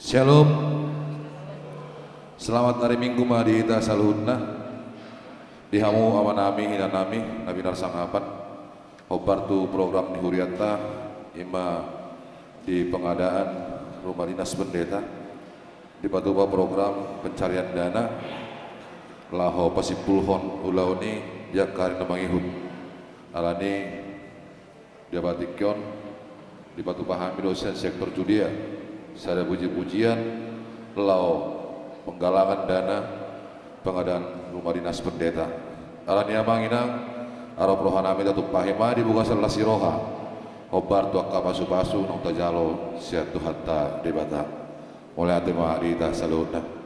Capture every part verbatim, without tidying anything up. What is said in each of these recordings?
Syalom. Selamat hari Minggu ma di hita saluhutna. Di hamu amanami, inanami, na pinarsangapan. Hombar tu program ni hurianta, ima di pengadaan rumah dinas pendeta, dipatupa program pencarian dana laho pasimpulhon ulaon i di angka ari na mangihut. Alani i, di tingki on dipatupa hami do sian sektor Judea sada pujipujian laho penggalangan dana pengadaan rumah dinas pendeta. Alani i, amang inang, arop rohanami tatumpahi ma di bagasan las ni roha, hombar tu angka pasupasu naung tajalo sian Tuhanta Debata. Mauliate ma di hita saluhutna.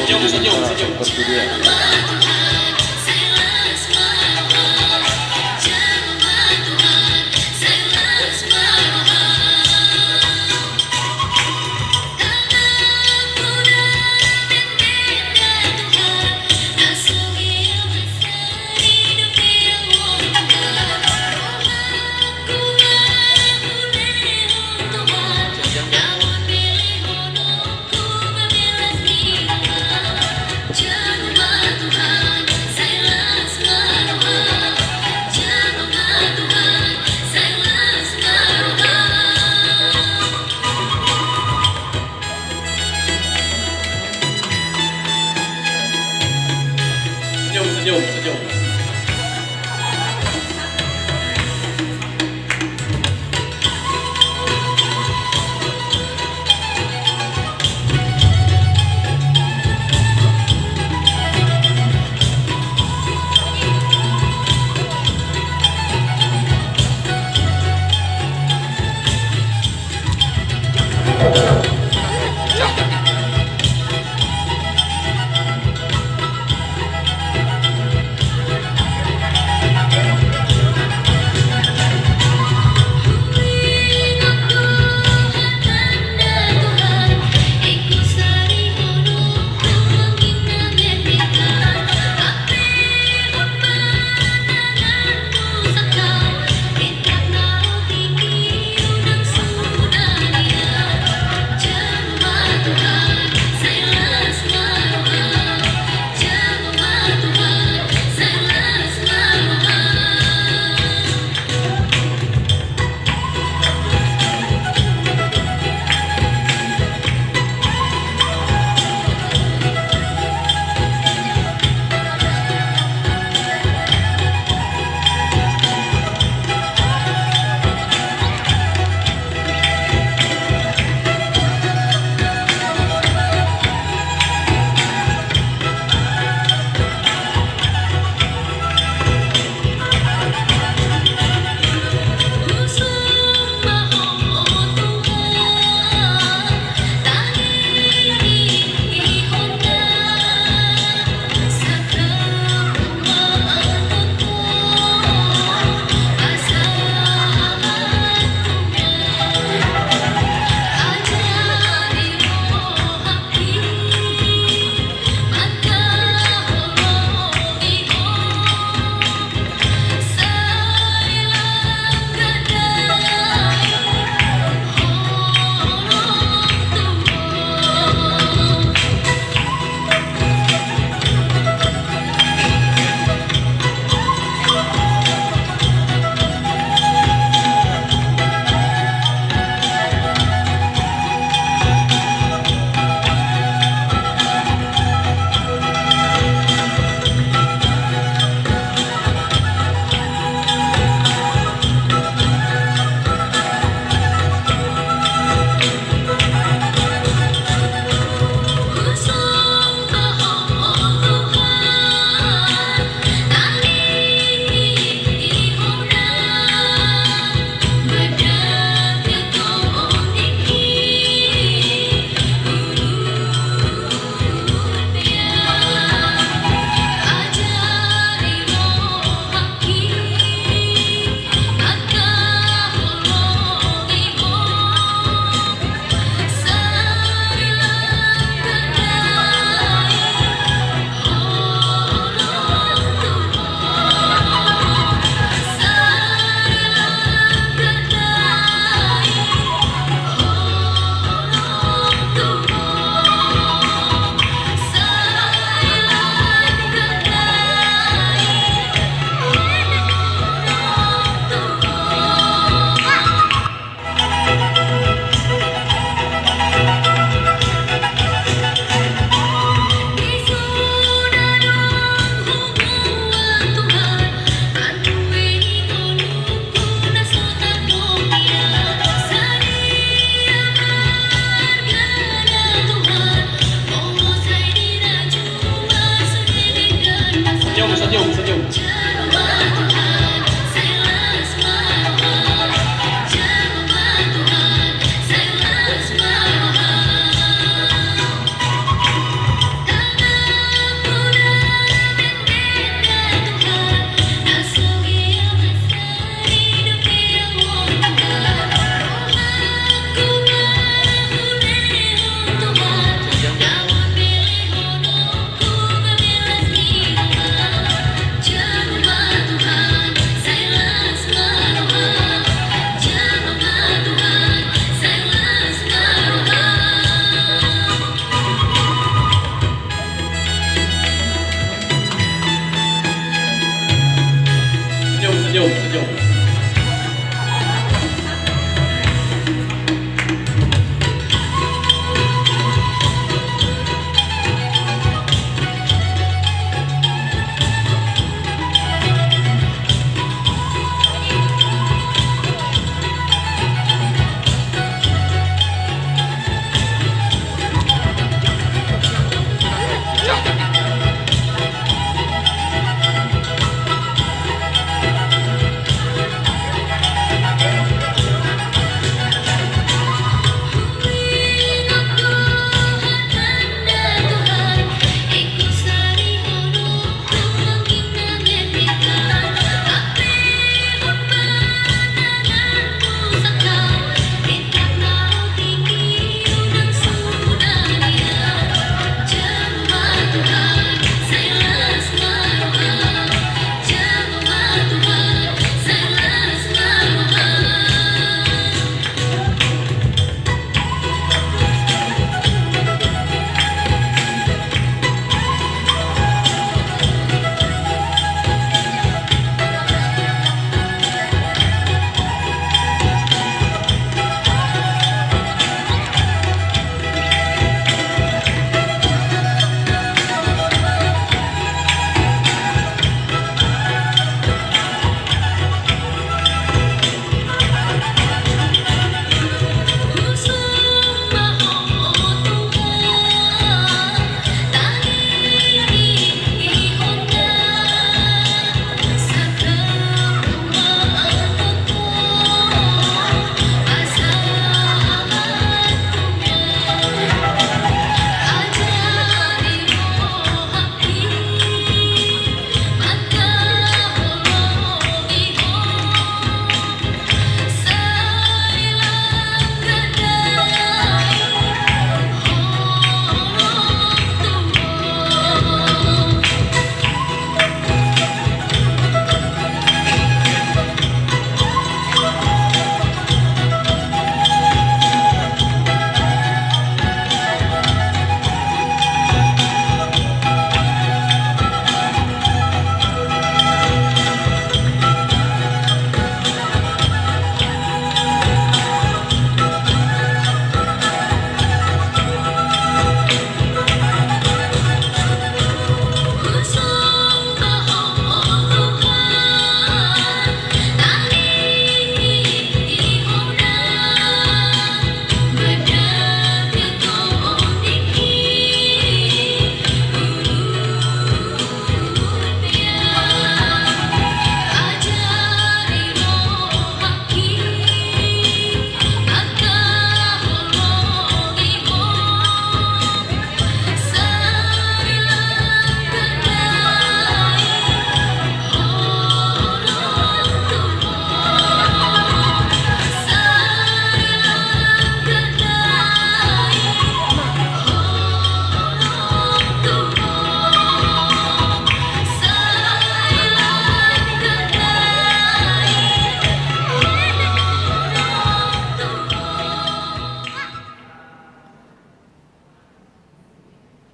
Senyum, senyum, senyum. Senyum, senyum, senyum.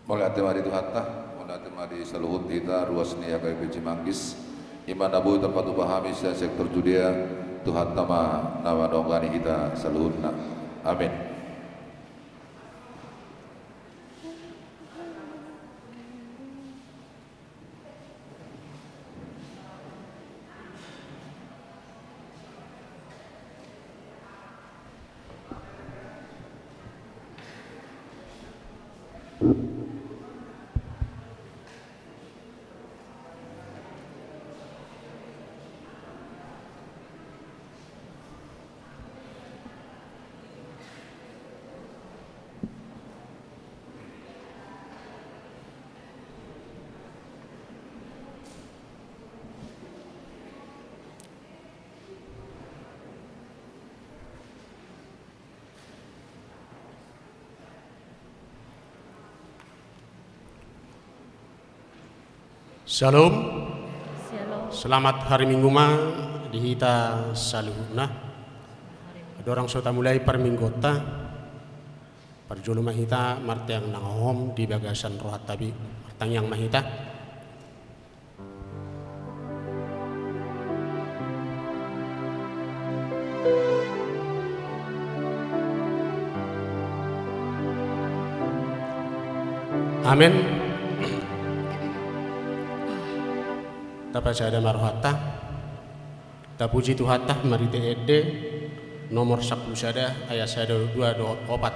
Mauliate ma di Tuhanta, mauliate ma di saluhut hita ruas ni H K B P Cimanggis, i ma na boi tarpatupa hami sian sektor Judea, Tuhanta ma na mandongani hita saluhutna. Amin. Syalom. Syalom. Selamat hari Minggu ma di hita saluhutna. Andorang so tamulai parmingguonta, parjolo ma hita martangiang na hohom di bagasan rohanta be. Martangiang ma hita. Amen. Tapasada ma rohanta. Tapuji Tuhanta marhite ende nomor sampulu sada ayat sada, dua dohot opat.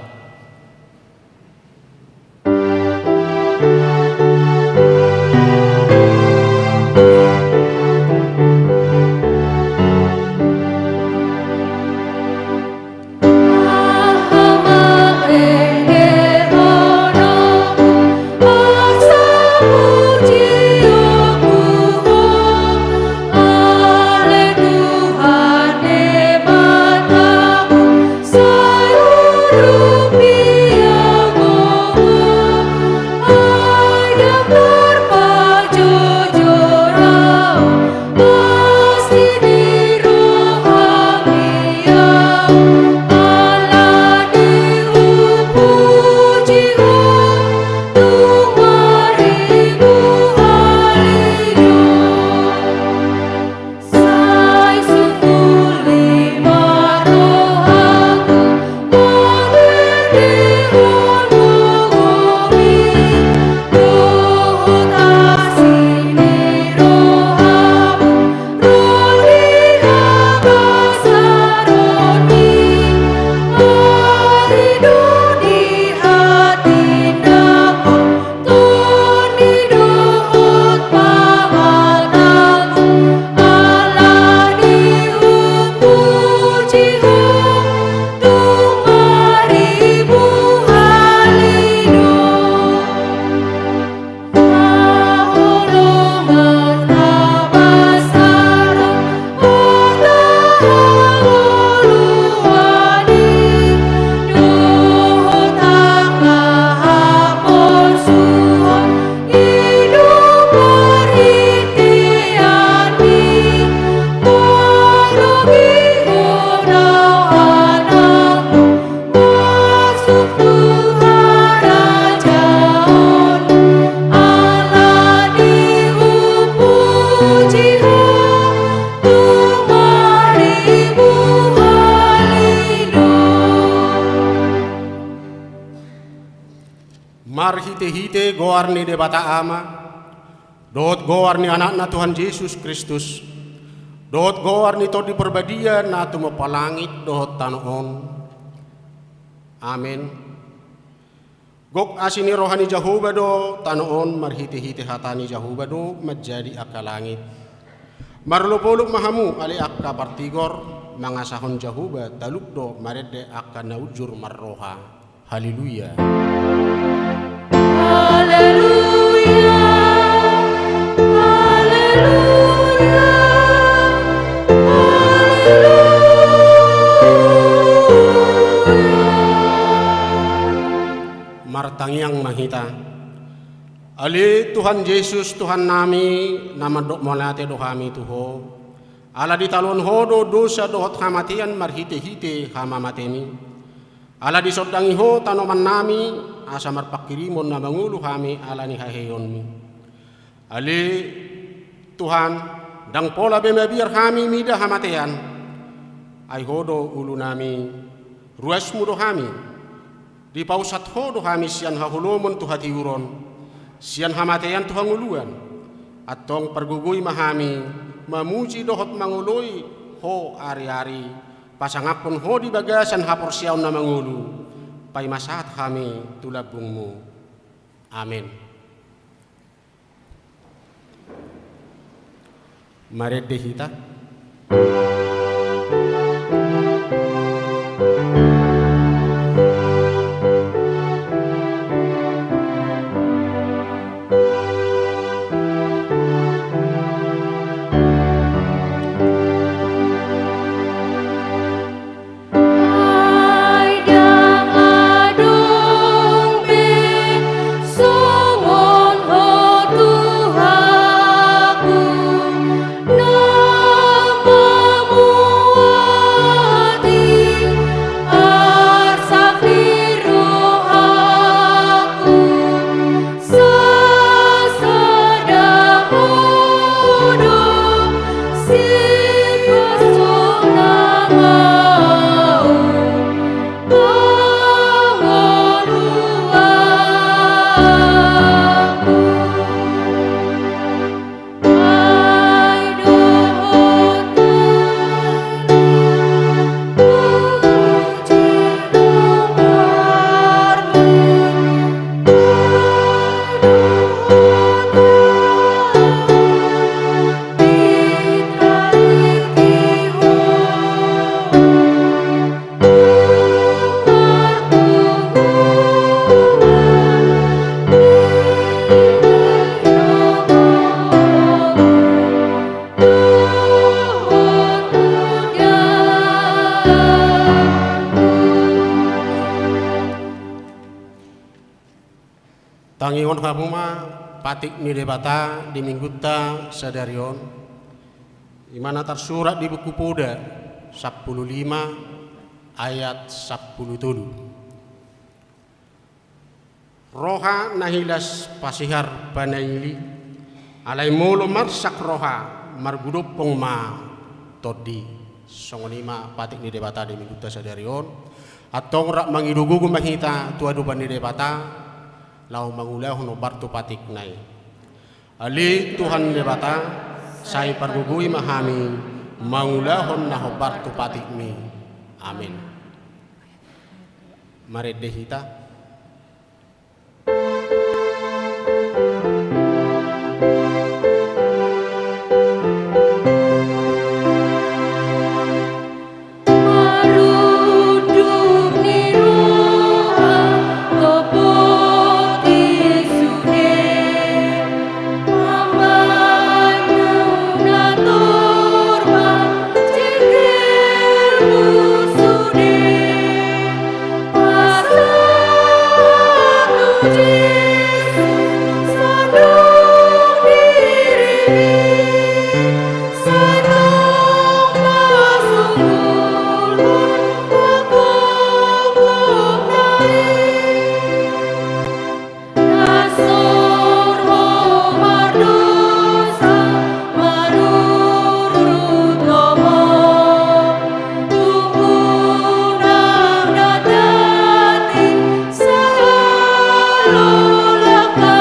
Marhitehite goar ni Debata Ama, dohot goar ni Anakna Tuhan Jesus Kristus, dohot goar ni Tondi Parbadia na tumompa langit dohot tano on. Amen. Gok asi ni roha ni Jahowa do tano on, marhitehite hata ni Jahowa do manjadi angka langit. Marolopolop ma hamu ale angka partigor, mangasahon Jahowa, talup do marende angka na unjur marroha. Haleluya. Haleluya. Haleluya. Haleluya. Martangiang ma hita. Ale Tuhan Jesus, Tuhannami, na mandok mauliate do hami tu Ho. Ala ditaluhon Ho do dosa dohot hamatean marhitehite hamamatemi. Ala disondangi Ho tanomannami, asa marpanghirimon na mangolu hami ala ni haheheonmi. Ale Tuhan, ndang pola be mabiar hami mida hamatean, ai Ho do ulunami, ruasmu do hami. Dipausat Ho do hami sian haholomon tu hatiuron, sian hamatean tu hangoluan. Antong pargogoi ma hami mamuji dohot mangoloi Ho ari-ari, pasangaphon Ho di bagasan haporseaon na mangolu, paima sahat hami tu lambungmu. Amen. Marende hita. Ai ndang adong be songon Ho Tuhanku, na mamuati arsak ni rohaku. Sasada Ho do sipasonang ahu, pangoluanku. Ai dohot Tangihon hamu ma patik ni Debata di minggunta sadari on, i ma na tarsurat di Buku Poda sampulu lima ayat sampulu tolu. Roha na hilas pasihar panaili, alai molo marsak roha, margudompong ma tondi. Songon i ma patik ni Debata di minggunta sadari on. Antong rap mangido gogo ma hita tu adopan ni Debata, laho mangulahon hombar tu patikna i. Ale Tuhan Debata, sai pargogoi ma hami mangulahon na hombar tu patikmi. Amen. Marende hita. Marunduk ni roha, topoti sude. Ambamu na torma, jengkelmu sude. Pasahat tu Jesus, sandung dirimi, sandung pasungul, pagokhon nai. Nasorho mardosa, marurut lomo, tung unang na tati sahalolangka.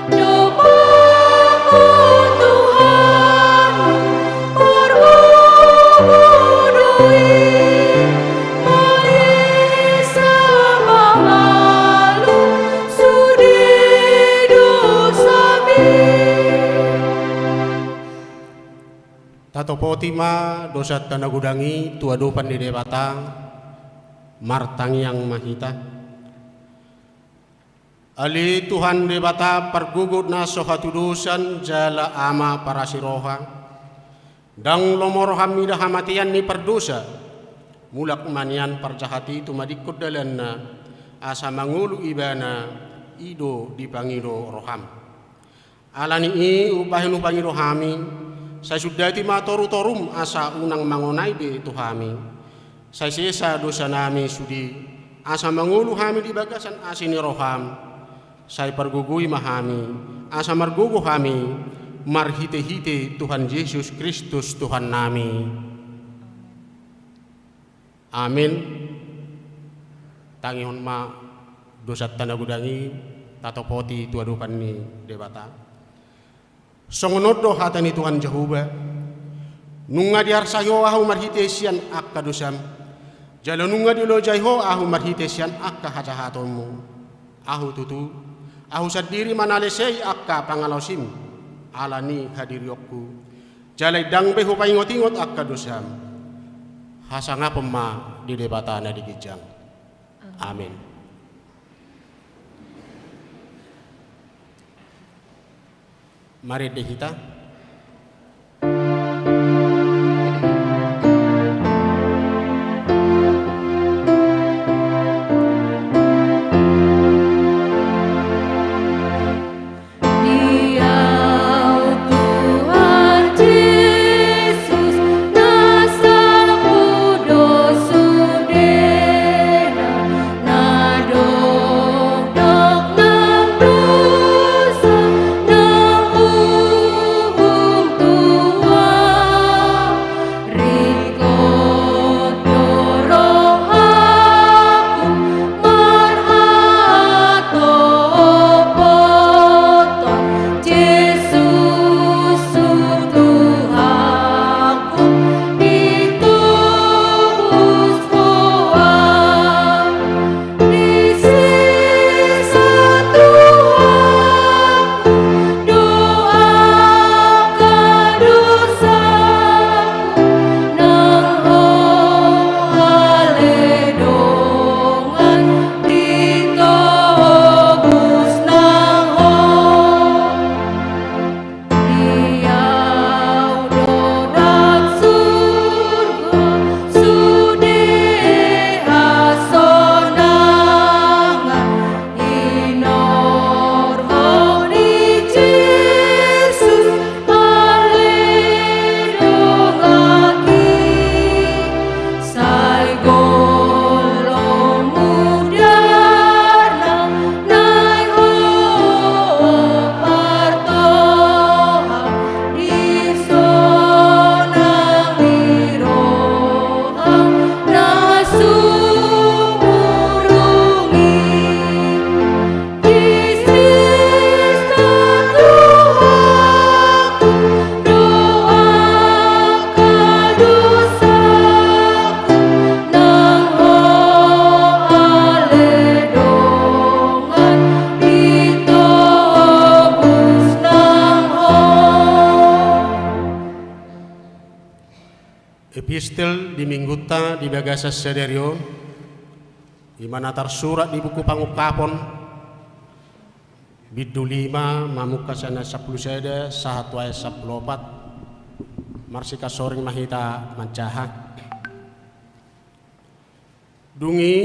Dompakkon Tuhan, pargogoi do i, mangiza ma malum sude dosami. Tatopoti ma dosanta na godang i tu adopan ni Debata, martangiang ma hita. Ale Tuhan Debata pargogo na so hatudosan jala Ama parasi roha, ndang lomo roham mida hamatean ni pardosa, mulak ma nian parjahat i tumadingkon dalanna, asa mangolu ibana, i do dipangido roham. Ala ni i umbahen hupangido hami, sai sundati ma torutorum asa unang mangonai be tu hami. Sai sesa dosanami sude, asa mangolu hami di bagasan asi ni roham, sai pargogoi ma hami, asa margogo hami, marhite-hite Tuhan Jesus Kristus Tuhannami. Amin. Tangihon ma dosanta na godang i, tatopoti tu adopan ni Debata. Songon on do hata ni Tuhan Jahowa: Nunga diarsahi Ho ahu marhite sian angka dosam, jala nunga dilojai Ho ahu marhite sian angka hajahatonmu. Ahu tutu, ahu sandiri ma na lesei angka pangalaosim ala ni hadirionku, jala ndang be hupaingot-ingot angka dosam. Hasangapon ma di Debata na di ginjang. Amin. Marende hita. Di Au Tuhan Jesus, na sapu do sudena, na dokdok nang dosa, na uhum tu Au. Ringkot do rohangku marhatopoton, Jesus, Tuhangku, ditobus Ho ahu. Di sesa Tuhangku do angka dosaku, nang Ho ale dongan, ditobus nang Ho. Di Au do rap surgo, sude hasonangan, hinorhon ni Jesus ale donganki. Sai golom mudarna, nai Ho partohap, disonang ni roham na sumurung i. Di sesa Tuhangku do angka dosaku, nang Ho ale dongan, ditobus nang Ho. Epistel di Minggunta di bagasan sadari on, i ma na tarsurat di buku Pangungkapon, bindu lima, mamungka sian ayat sampulu sada sahat tu ayat sampulu opat. Marsikansoring ma hita manjaha. Dung i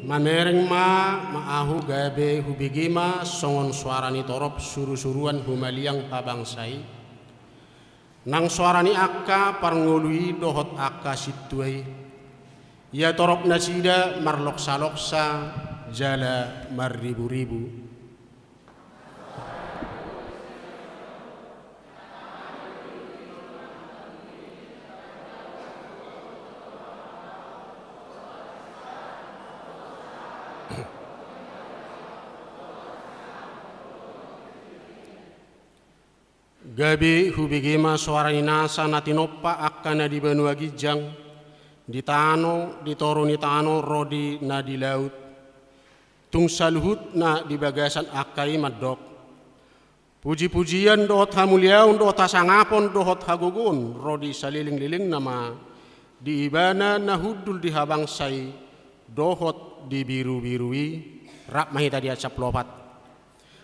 mamereng ma, ma ahu gabe hubege ma songon soara ni torop surusuruan humaliang habangsa i, nang soara ni angka parngolu i dohot angka sintua i. Ia torop nasida marloksaloksa jala marriburibu. Gabe hubege ma soara ni nasa na tinompa angka na di banua ginjang, di tano, di toru ni tano ro di na di laut. Tung saluhut na di bagasan angka i mandok: Pujipujian dohot hamuliaon dohot hasangapon dohot hagogoon ro di salelenglelengna ma di Ibana na hundul di habangsa i dohot di birubiru i. Rap ma hita di ayat sampulu opat.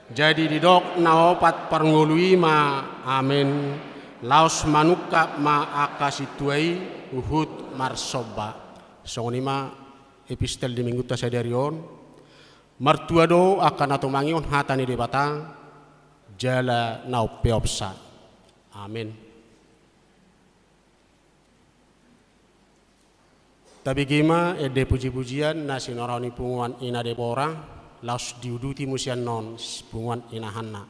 Jadi didok na opat parngolu i ma: Amen. Laos manungkap ma angka sintua i huhut marsomba. Songon i ma epistel di Minggunta sadari on. Martua do angka na tumangihon hata ni Debata, jala na umpeopsa. Amen. Tabege ma ende pujipujian na sinorahon ni punguan Ina Debora, laos diuduti muse annon punguan Ina Hanna.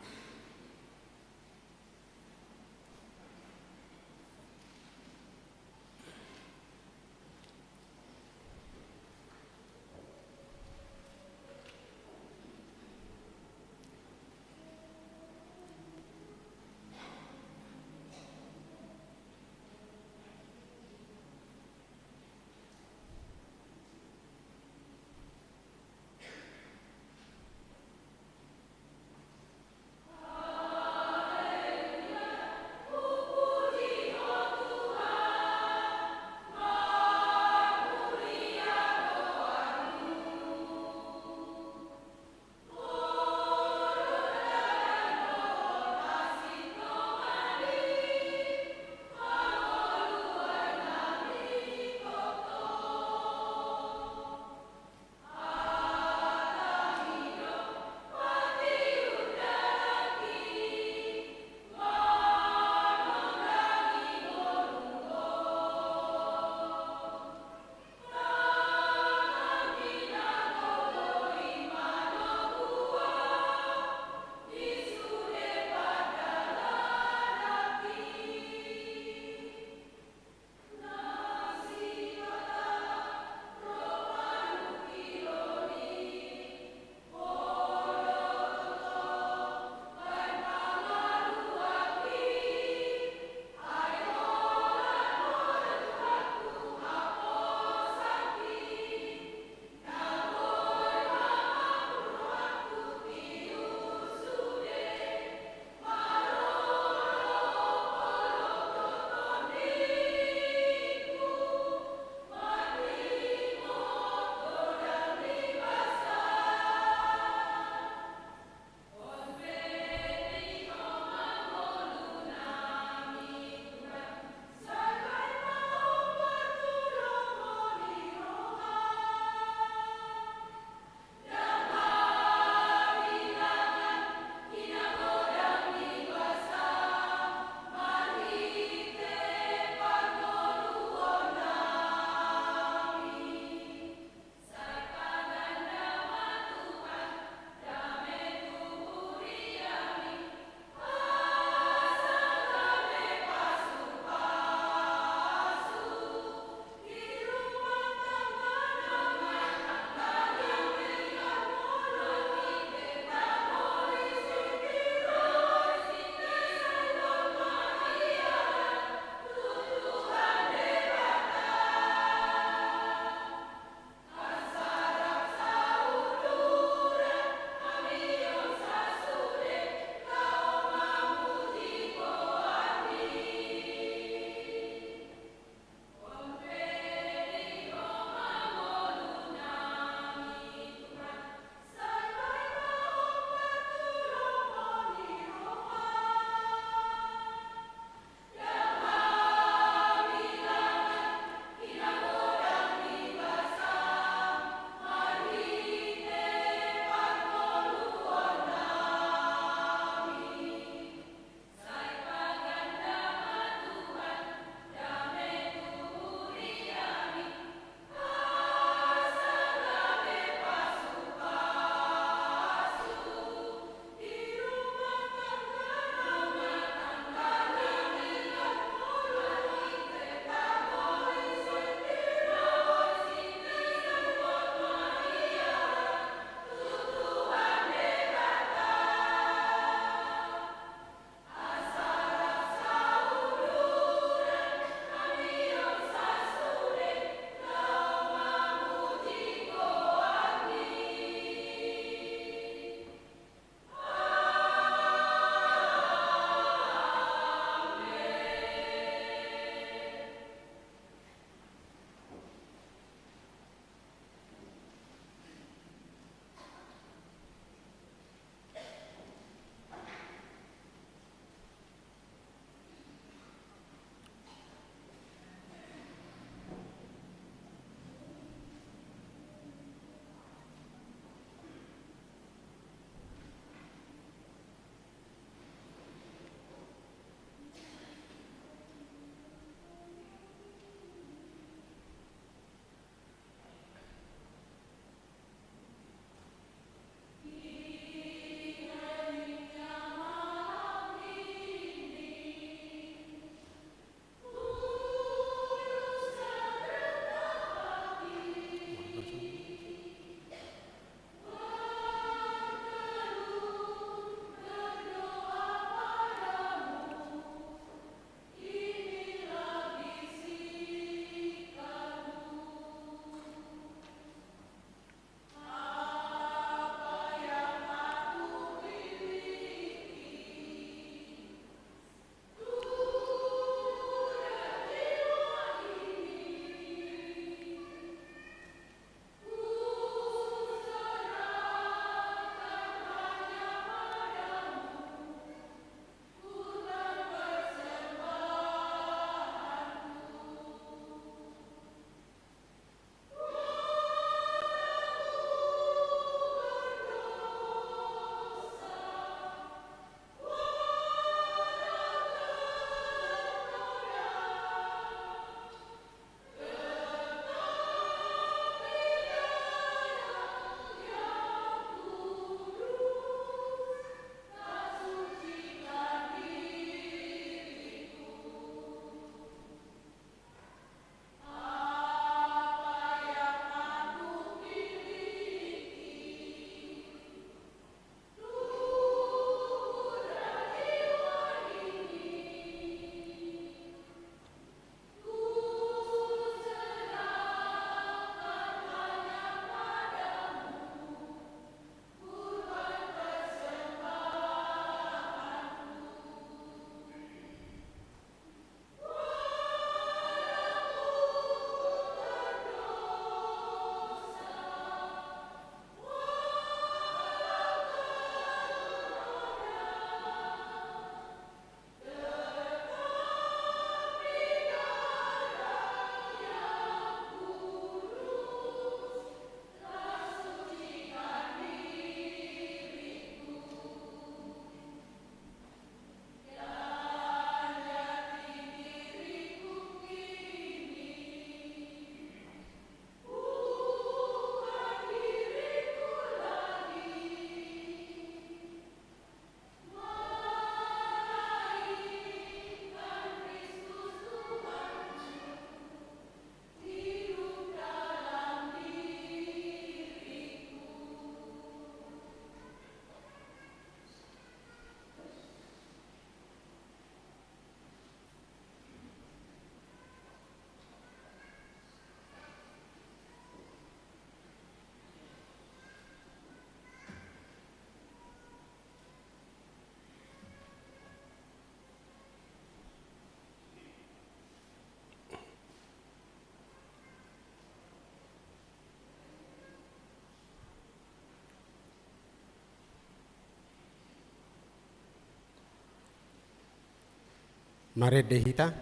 Marende hita.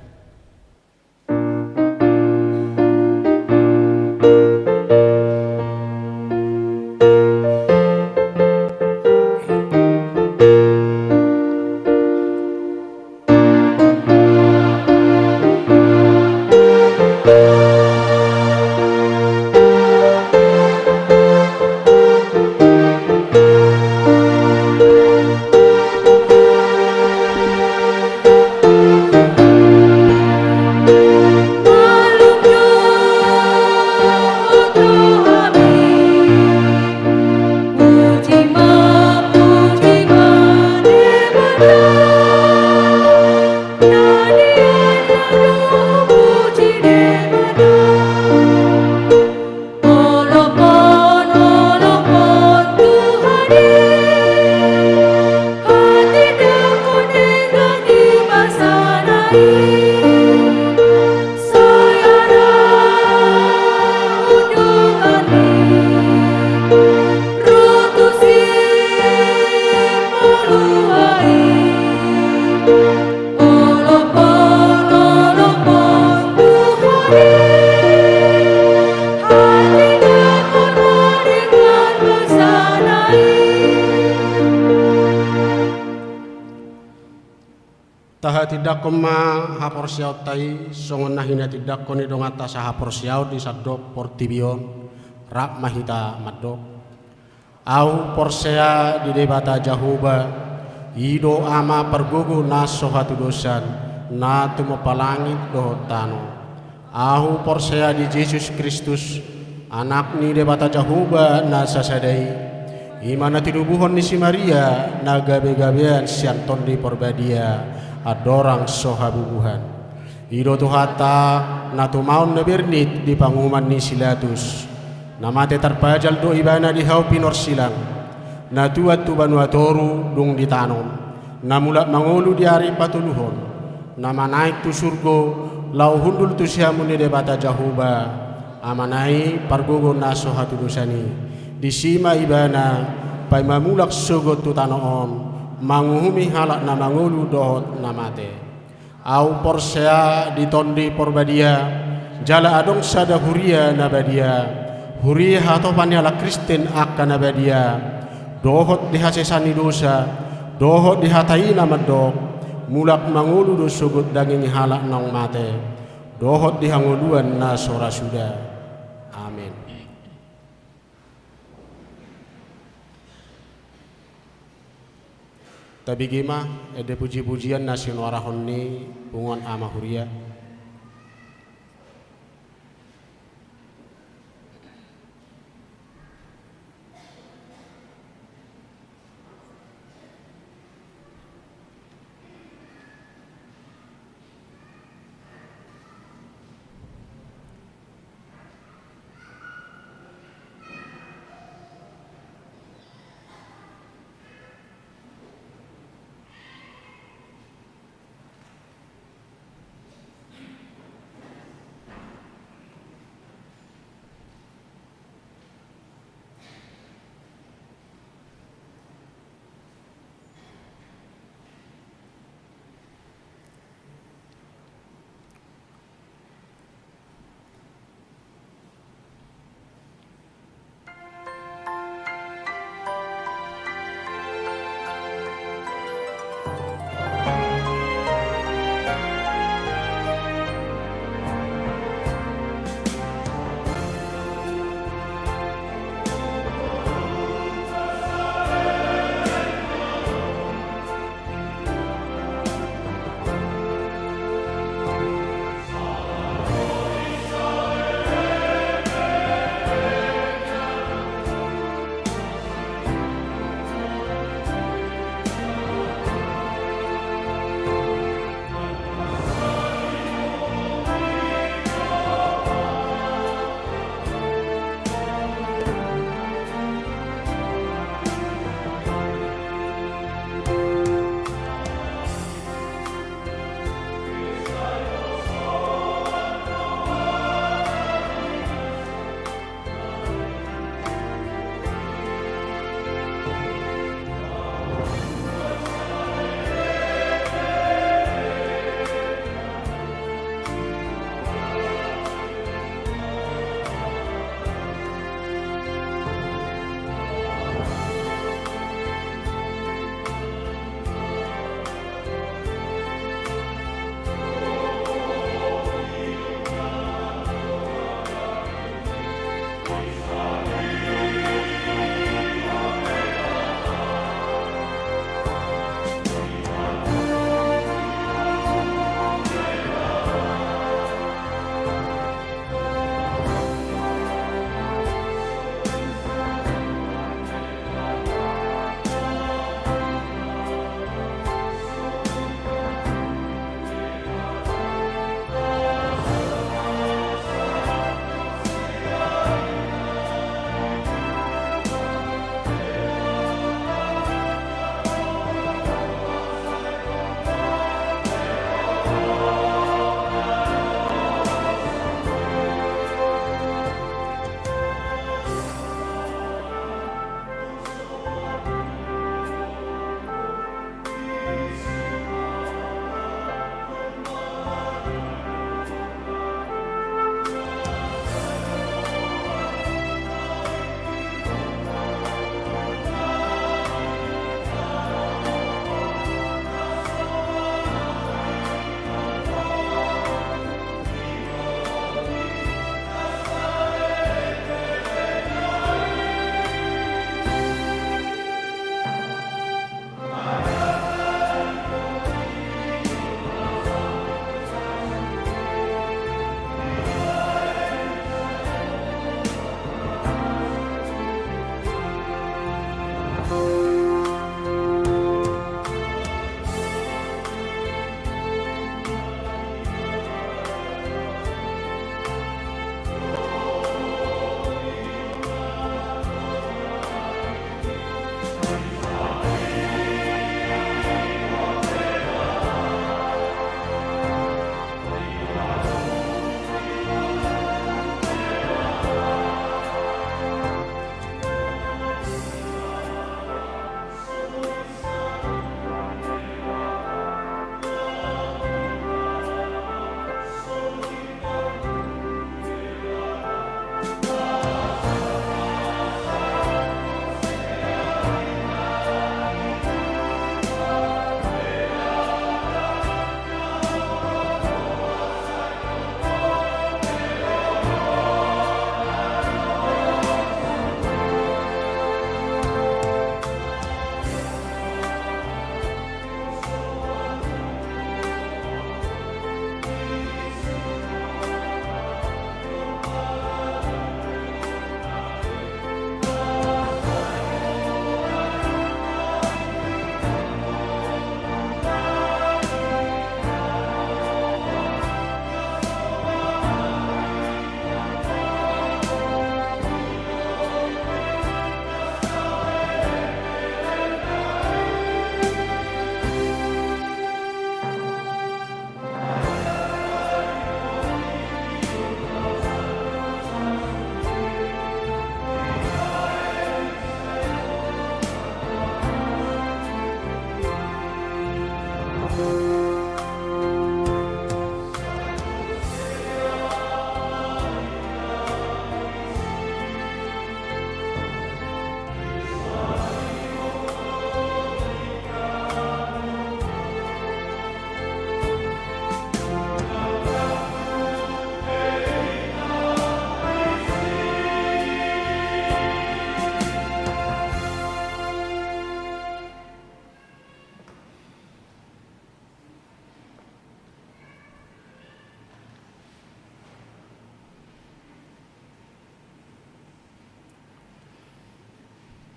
Tahatindangkon ma haporseaonta i songon na hinatindangkon ni donganta sahaporseaon di sandok portibi on. Rap ma hita mandok. Ahu porsea di Debata Jahowa, i do Ama pargogo na so hatudosan, na tumompa langit dohot tano. Ahu porsea di Jesus Kristus, Anak ni Debata Jahowa na sasada i, i ma na tinubuhon ni si Maria, na gabegabean sian Tondi Porbadia, andorang so habubuhan. I do Tuhanta, na tumaon na bernit di panguhuman ni si Latus. Na mate tarpajal do Ibana di hau pinorsilang. Na tuat tu banua toru dung ditanom. Na mulak mangolu di ari patoluhon. Na manaek tu surgo, laho hundul tu siamun ni Debata Jahowa, Amana i pargogo na so hatudosan i. Disi ma Ibana, paima mulak sogot tu tano on, manguhumi halak na mangolu dohot na mate. Ahu porsea di Tondi Porbadia, jala adong sada huria na badia, huria hatopan ni halak Kristen angka na badia, dohot di hasesaan ni dosa, dohot di hata i na mandok, mulak mangolu do sogot daging ni halak naung mate, dohot di hangoluan na so ra suda. Amen. Tabege ma ende pujipujian na sinuarahon ni punguan ama huria.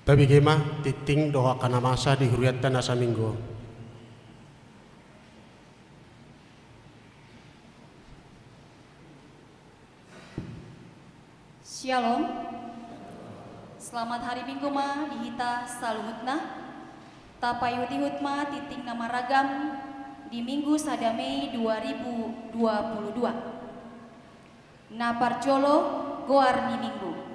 Tabege ma tingting dohot angka na masa di hurianta na saminggu. Syalom. Selamat hari Minggu ma di hita saluhutna. Tapaihut-ihut ma tingting na maragam di Minggu sada Mei dua ribu dua puluh dua. Na parjolo, goar ni Minggu.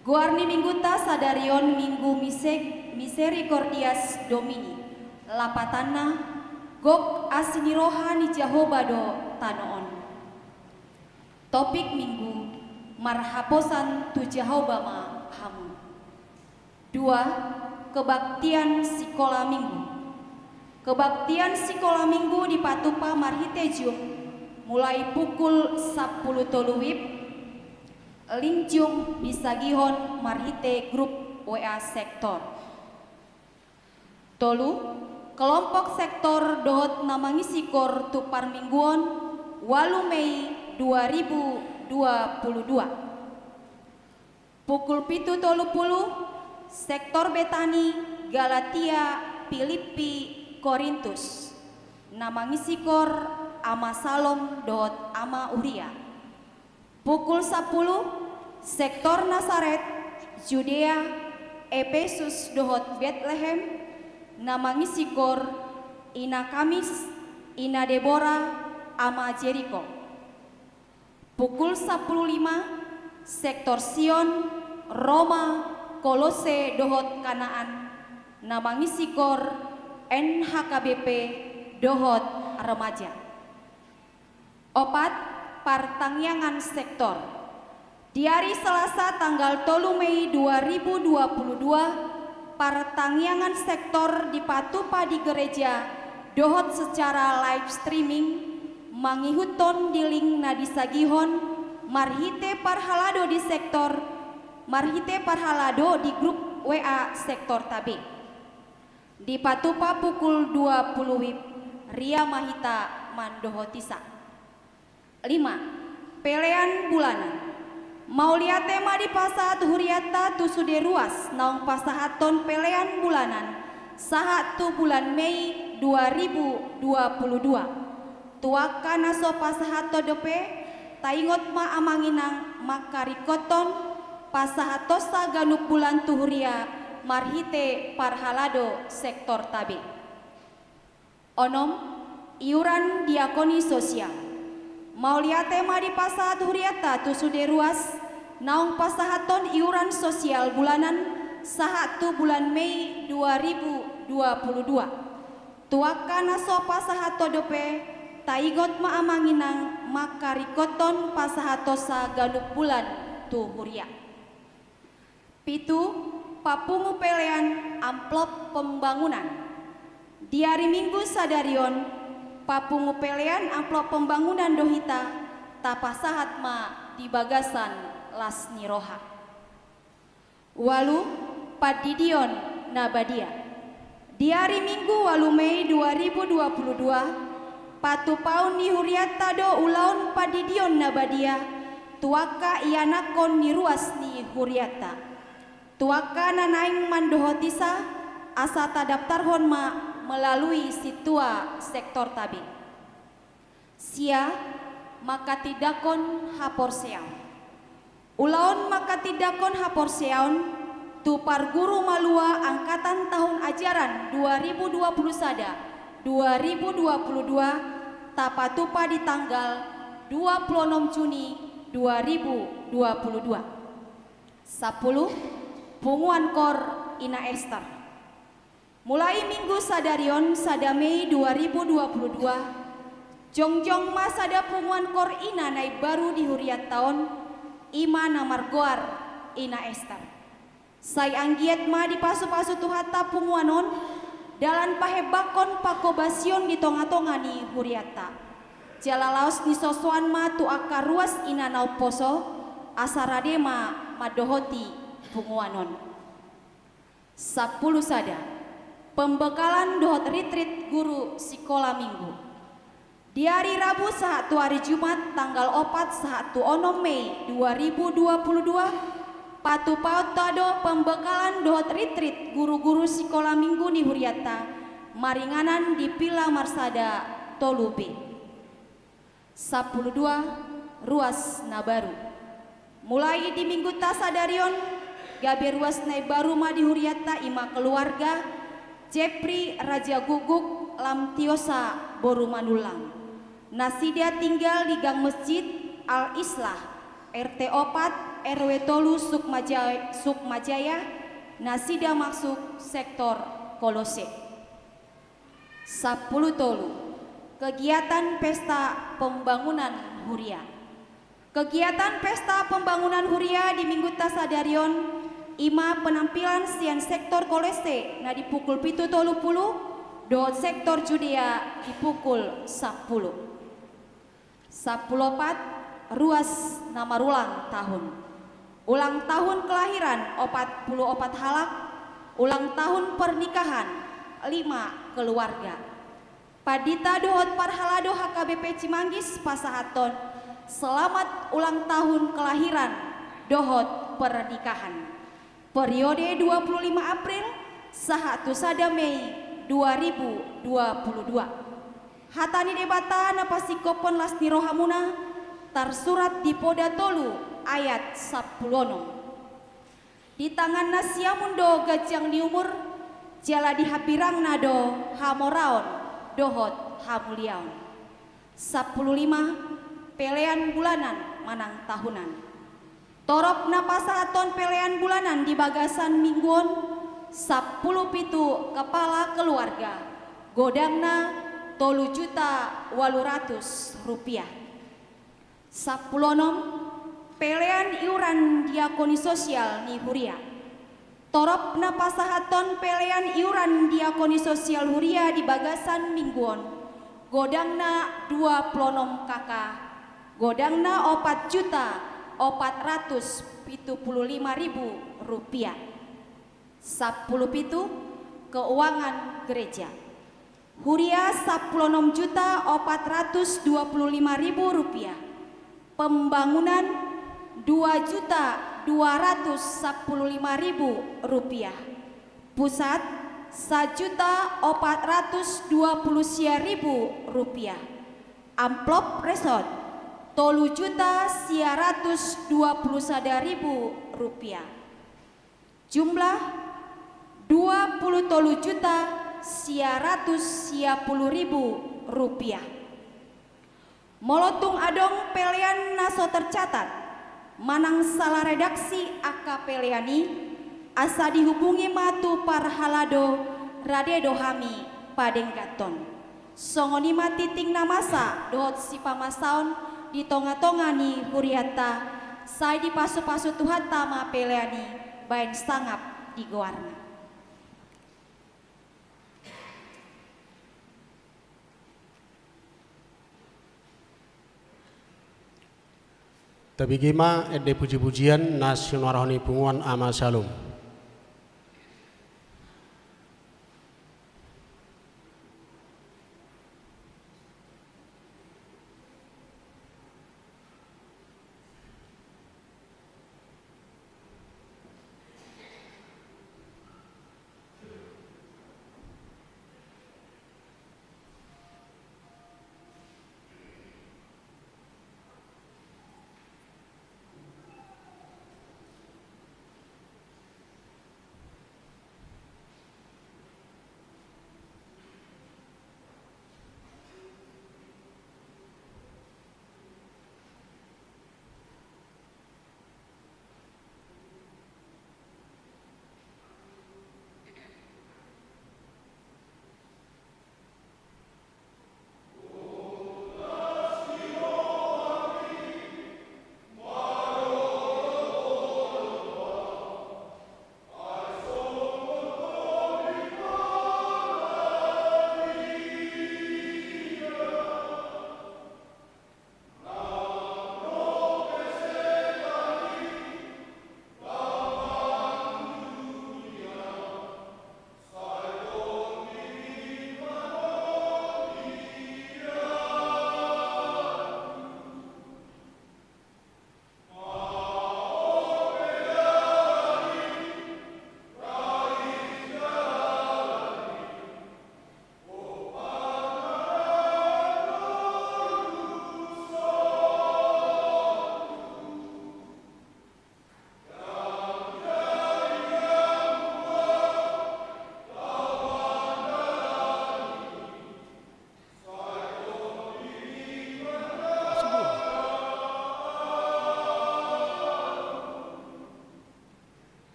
Goar ni Minggunta sadari on Minggu Mise-, Misericordias Domini, lapatanna, gok asi ni roha ni Jahowa do tano on. Topik Minggu, marhaposan tu Jahowa ma hamu. Dua, kebaktian sikola Minggu. Kebaktian sikola Minggu dipatupa marhite Zoom, mulai pukul sampulu tolu wib, link Zoom disagihon marhite grup W A sektor. Tolu, kelompok sektor dohot na mangisi koor tu parmingguon, ualu Mei dua ribu dua puluh dua. Pukul pitu tolu pulu, sektor Betani, Galatia, Pilippi, Korintus. Na mangisi koor Ama Salom dohot Ama Uria. Pukul sampulu, sektor Nasaret, Judea, Epesus dohot Betlehem. Na mangisi koor Ina Kamis, Ina Debora, Ama Jeriko. Pukul sampulu lima, sektor Sion, Roma, Kolose dohot Kanaan. Na mangisi koor N H K B P dohot remaja. Opat, partangiangan sektor. Di ari Selasa tanggal tolu Mei dua ribu dua puluh dua, partangiangan sektor dipatupa di gereja dohot secara live streaming, mangihuthon di link na disagihon marhite parhalado di sektor, marhite parhalado di grup W A sektorta be. Dipatupa pukul dua puluh wib, ria ma hita mandohotisa. Lima, pelean bulanan. Mauliate ma dipasahat hurianta tu sude ruas naung pasahathon pelean bulanan sahat tu bulan Mei dua ribu dua puluh dua. Tu angka na so pasahathon dope, taingot ma amang inang mangkaringkothon pasahatonsa ganup bulan tu huria marhite parhalado sektorta be. Onom, iuran diakoni sosial. Mauliate ma dipasahat hurianta tu sude ruas naung pasahathon iuran sosial bulanan sahat tu bulan Mei dua ribu dua puluh dua. Tu angka na so pasahathon dope, taingot ma amang inang mangkaringkothon pasahatonsa ganup bulan tu huria. Pitu, papungu pelean amplop pembangunan. Di ari Minggu sadari on, papungu pelean amplop pembangunan do hita, tapasahat ma di bagasan las ni roha. Ualu, pandidion na badia. Di ari Minggu ualu Mei dua ribu dua puluh dua, patupaon ni hurianta do ulaon pandidion na badia tu angka ianakhon ni ruas ni hurianta. Tu angka na naeng mandohotisa, asa tadaptarhon ma melalui sintua sektorta be. Sia, manghatindanghon haporseaon. Ulaon manghatindanghon haporseaon tu parguru malua angkatan tahun ajaran dua ribu dua puluh sada, dua ribu dua puluh dua, tapatupa di tanggal dua puluh onom Juni dua ribu dua puluh dua. Sampulu, punguan koor Ina Ester. Mulai minggu sadari on, sada Mei dua ribu dua puluh dua, jongjong ma sada punguan koor ina na imbaru di hurianta on, i ma na margoar Ina Ester. Sai anggiat ma dipasupasu Tuhanta punguan on, dalan pahembangkon panghobasion di tongatonga ni hurianta. Jala laos nisosoan ma tu angka ruas ina na umposo, asa rade ma mandohoti punguan on. Sampulu sada. Pembekalan dohot ritrit guru sikola minggu. Di ari Rabu sahat tu ari Jumat tanggal opat sahat tu onom Mei dua ribu dua puluh dua, patupaonta do pembekalan dohot ritrit guru-guru sikola minggu ni hurianta, maringanan di Villa Marsada tolu B. Sampulu dua. Ruas na baru. Mulai di minggunta sadari on, gabe ruas na imbaru ma di hurianta, i ma keluarga Jepri Raja Guguk Lamtiosa boru Manullang. Nasida tinggal di Gang Masjid Al Islah, R T opat, R W tolu Sukmaja-, Sukmajaya, nasida masuk sektor Kolose. Sampulu tolu. Kegiatan pesta pembangunan huria. Kegiatan pesta pembangunan huria di minggunta sadari on, i ma penampilan sian sektor Kolose na di pukul pitu tolu pulu, dohot sektor Judea di pukul sampulu. Sampulu opat. Ruas na marulang tahun. Ulang tahun kelahiran opat pulu opat halak, ulang tahun pernikahan lima keluarga. Pandita dohot parhalado H K B P Cimanggis pasahathon selamat ulang tahun kelahiran dohot pernikahan. Periode dua puluh lima April sahat tu sada Mei dua ribu dua puluh dua. Hata ni Debata na pasingkophon las ni rohamuna, tarsurat di Poda tolu ayat sampulu onom. Di tangan na siamun do ganjang ni umur, jala di hambirangna do hamoraon dohot hamuliaon. Sampulu lima. Pelean bulanan manang tahunan. Torop na pasahathon pelean bulanan di bagasan minggu on, sampulu pitu kepala keluarga, godangna tolu juta ualu ratus rupiah. Sampulu onom. Pelean iuran diakoni sosial ni huria. Torop na pasahathon pelean iuran diakoni sosial huria di bagasan minggu on, godangna dua pulu onom K K, godangna opat juta opat ratus pitu pulu lima ribu rupiah. Sampulu pitu. Keuangan gereja. Huria sampulu onom juta opat ratus dua pulu lima ribu rupiah. Pembangunan dua juta dua ratus sampulu lima ribu rupiah. Pusat sajuta opat ratus dua pulu sia ribu rupiah. Amplop resort tolu juta sia ratus dua pulu sada ribu rupiah. Jumlah dua pulu tolu juta sia ratus sia pulu ribu rupiah. Molo tung adong pelean na so tercatat manang sala redaksi angka pelean i, asa dihubungi ma tu parhalado, rade do hami padengganhon. Songon i ma tintin na masa dohot sipamasaon di tongatonga ni hurianta, sai dipasupasu Tuhanta ma pelean i baen sangap di goarna. Tabege ma ende pujipujian na sinuarahon ni punguan Ama Salom.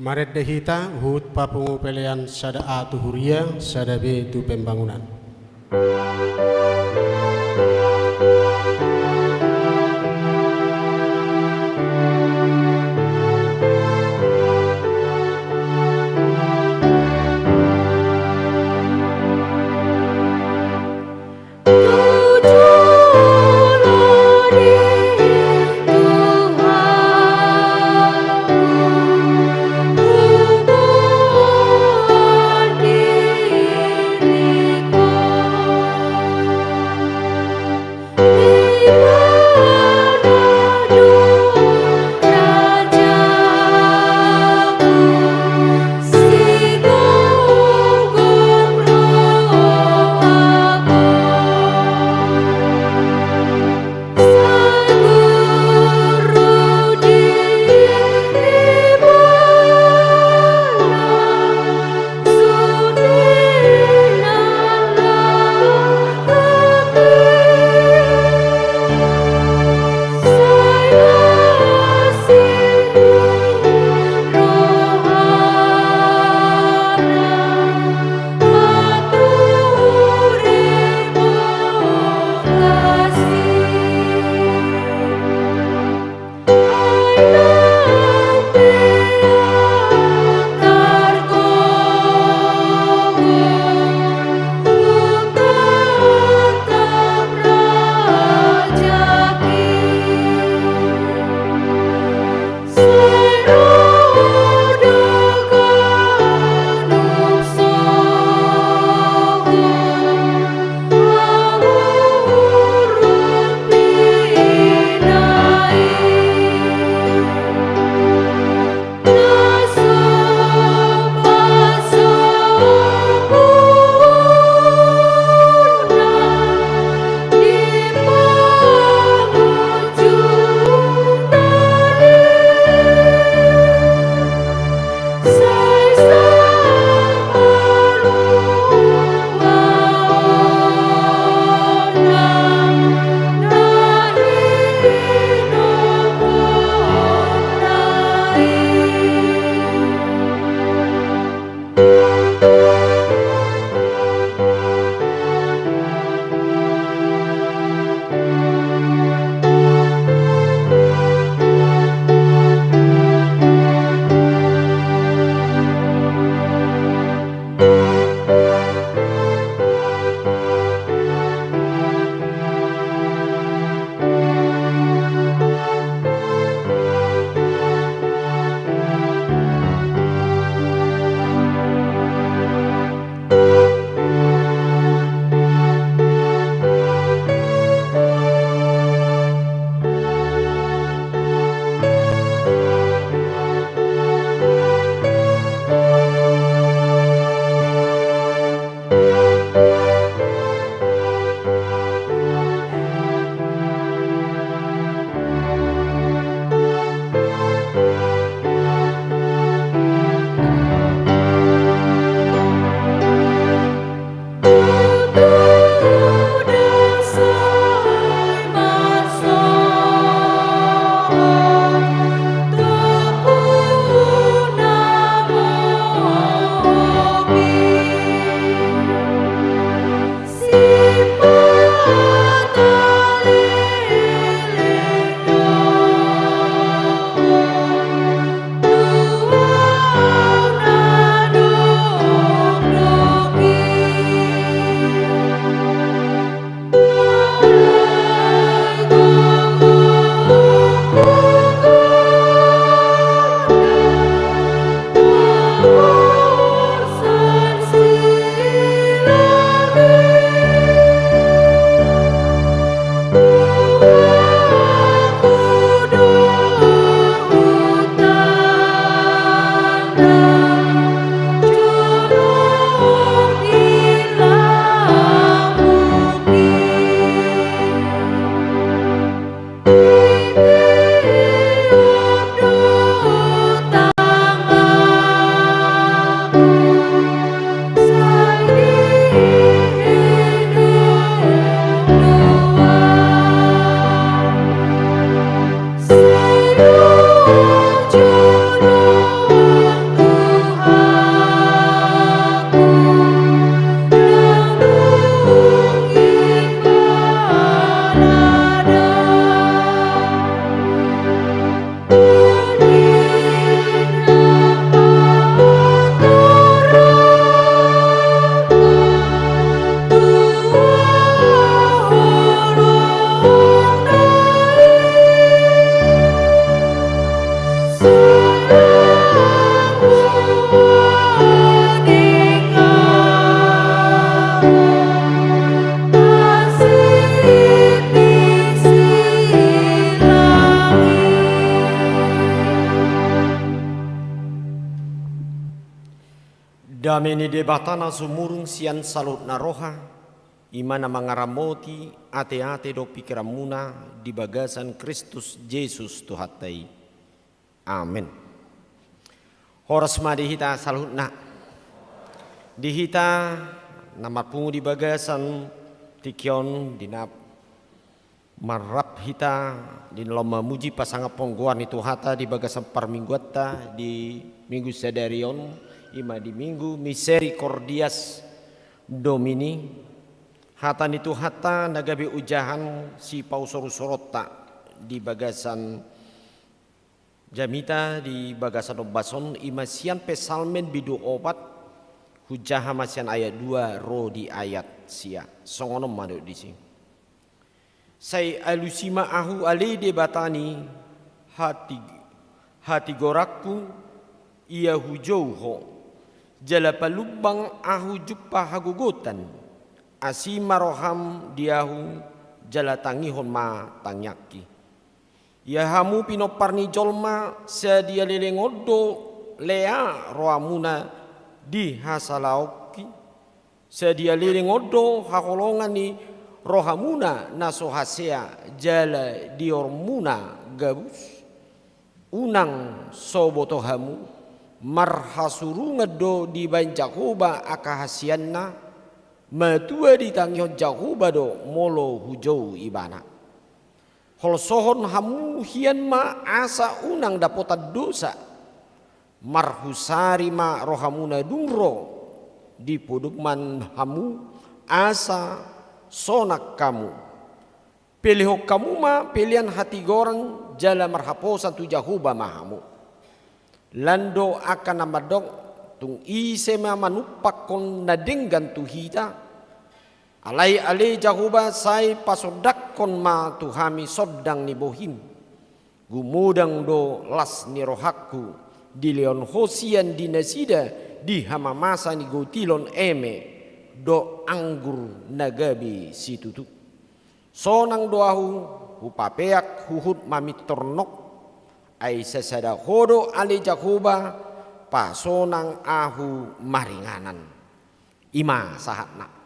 Marende hita huhut papungu pelean sada A tu huria, sada B tu pembangunan. Dame ni Debata na sumurung sian saluhutna roha, i ma na mangaramoti ateate dohot pingkiranmuna di bagasan Kristus Jesus Tuhanta i. Amen. Horas ma di hita saluhutna. Di hita na marpungu di bagasan tingki on, di na marrap hita di na laho mamuji pasangaphon goar ni Tuhanta di bagasan parmingguanta di Minggu sadari on, i ma di Minggu Misericordias Domini. Hata ni Tuhanta na gabe ojahan sipausor-usoronta di bagasan jamita di bagasan ombas on, i ma sian Psalmen bindu opat, hujaha ma sian ayat dua ro di ayat sia. Songon on ma didok disi. Sai alusi ma ahu ale Debata ni hati, hatigoranku, ia hujou Ho, jala palumbang ahu jumpa hagogotan. Asi ma roham di ahu, jala tangihon ma tangiangki. Ia hamu pinompar ni jolma, sadia leleng on do lea rohamuna di hasalaonki? Sadia leleng on do haholongan ni rohamuna na so hasea jala diormuna gabus? Unang so boto hamu, marhasurungan do dibaen Jahowa angka hasianna, matua ditangihon Jahowa do molo hujou Ibana. Holsohon hamu hian ma asa unang dapotan dosa. Marhusari ma rohamuna dung ro dipodoman hamu asa sonang hamu. Pelehon hamu ma pelean hatigoran jala marhaposan tu Jahowa ma hamu. Lan do angka na mandok, tung ise ma manumpakkon na denggan tu hita? Alai ale Jahowa, sai pasondangkon ma tu hami sondang ni bohim. Gumodang do las ni rohangku, dilehon Ho sian di nasida di hamamasa ni gotilon eme dohot anggur na gabe situtu. Sonang do ahu hupapeak huhut mamintor nok, ai sasada Ho do ale Jahowa pasonang ahu maringanan. I ma sahatna.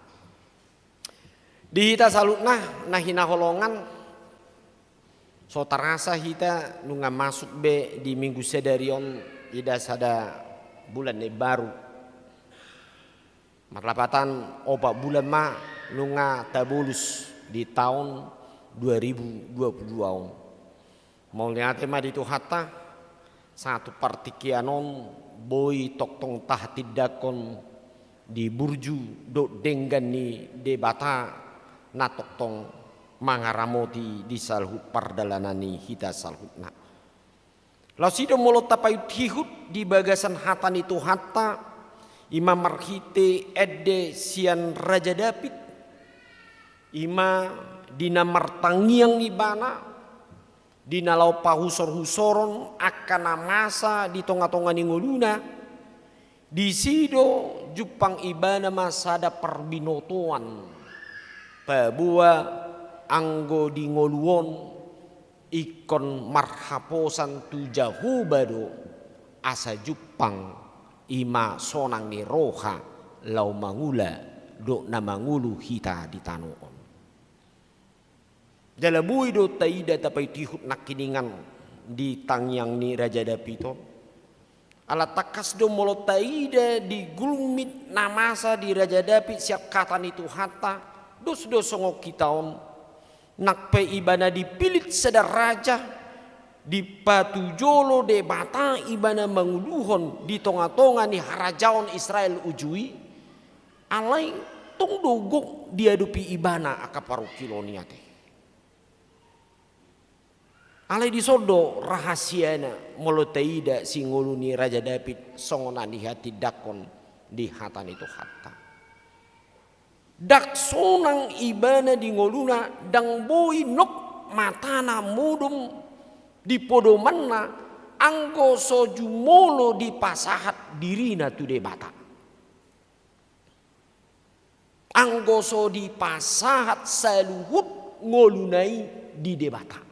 Di hita saluhutna na hinaholongan, so tarasa hita nunga masuk be di Minggu sadari on, ida sada bulan na imbaru. Marlapatan opat bulan ma nunga tabolus di taon dua ribu dua puluh dua on. Mauliate ma di Tuhanta, sahat tu partingkian on boi tongtong tahatindangkon di burju dohot denggan ni Debata na tongtong mangaramoti di saluhut pardalanan ni hita saluhutna. Laos i do molo tapaihutihut di bagasan hata ni Tuhanta, i ma marhite ende sian Raja Daud, i ma di na martangiang ibana, di na laho pahusorhusoron angka na masa di tongatonga ni ngoluna, disi do jumpang ibana ma sada parbinotoan, paboa anggo di ngolu on ingkon marhaposan tu Jahowa do, asa jumpang i ma sonang ni roha laho mangula dohot na mangolu hita di tano on. Jala boi do taida tapaihutihut nangkiningan di tangiang ni Raja Daud on. Ala tangkas do molo taida di gulmit na masa di Raja Daud sian hata ni Tuhanta, dos do songon hita on, nang pe ibana dipillit sada raja, dipatujolo Debata ibana mangoluhon di tongatonga ni harajaon Israel uju i, alai tong do gok diadopi ibana angka parungkilon i ate. Alai dison do rahasiana molo taida singolu ni Raja Daud songon na dihatindangkon di hata ni Tuhanta. Ndang sonang ibana di ngoluna, ndang boi nok matana modom di podomanna, anggo so jumolo dipasahat dirina tu Debata. Anggo so dipasahat saluhut ngoluna i di Debata.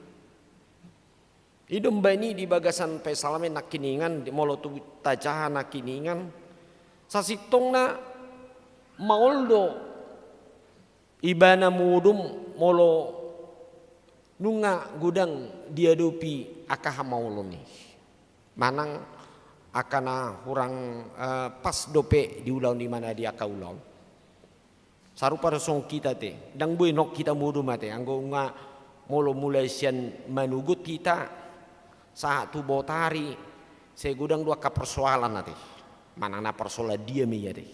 I do umbahen i di bagasan Psalmen nangkiningan, molo tu tajaha nangkiningan, Sasintongna maol do ibana modom molo nunga godang diadopi angka hamaolon i. Manang angka na hurang, eh, pas dope diulahon ibana di angka ulaon. Sarupa do songon hita ate, ndang boi nunga hita modom ate, anggo nunga molo mulai sian manogot hita, sahat tu botari, sai godang do angka persoalan ate. Manang na persoalan dia ma i ate.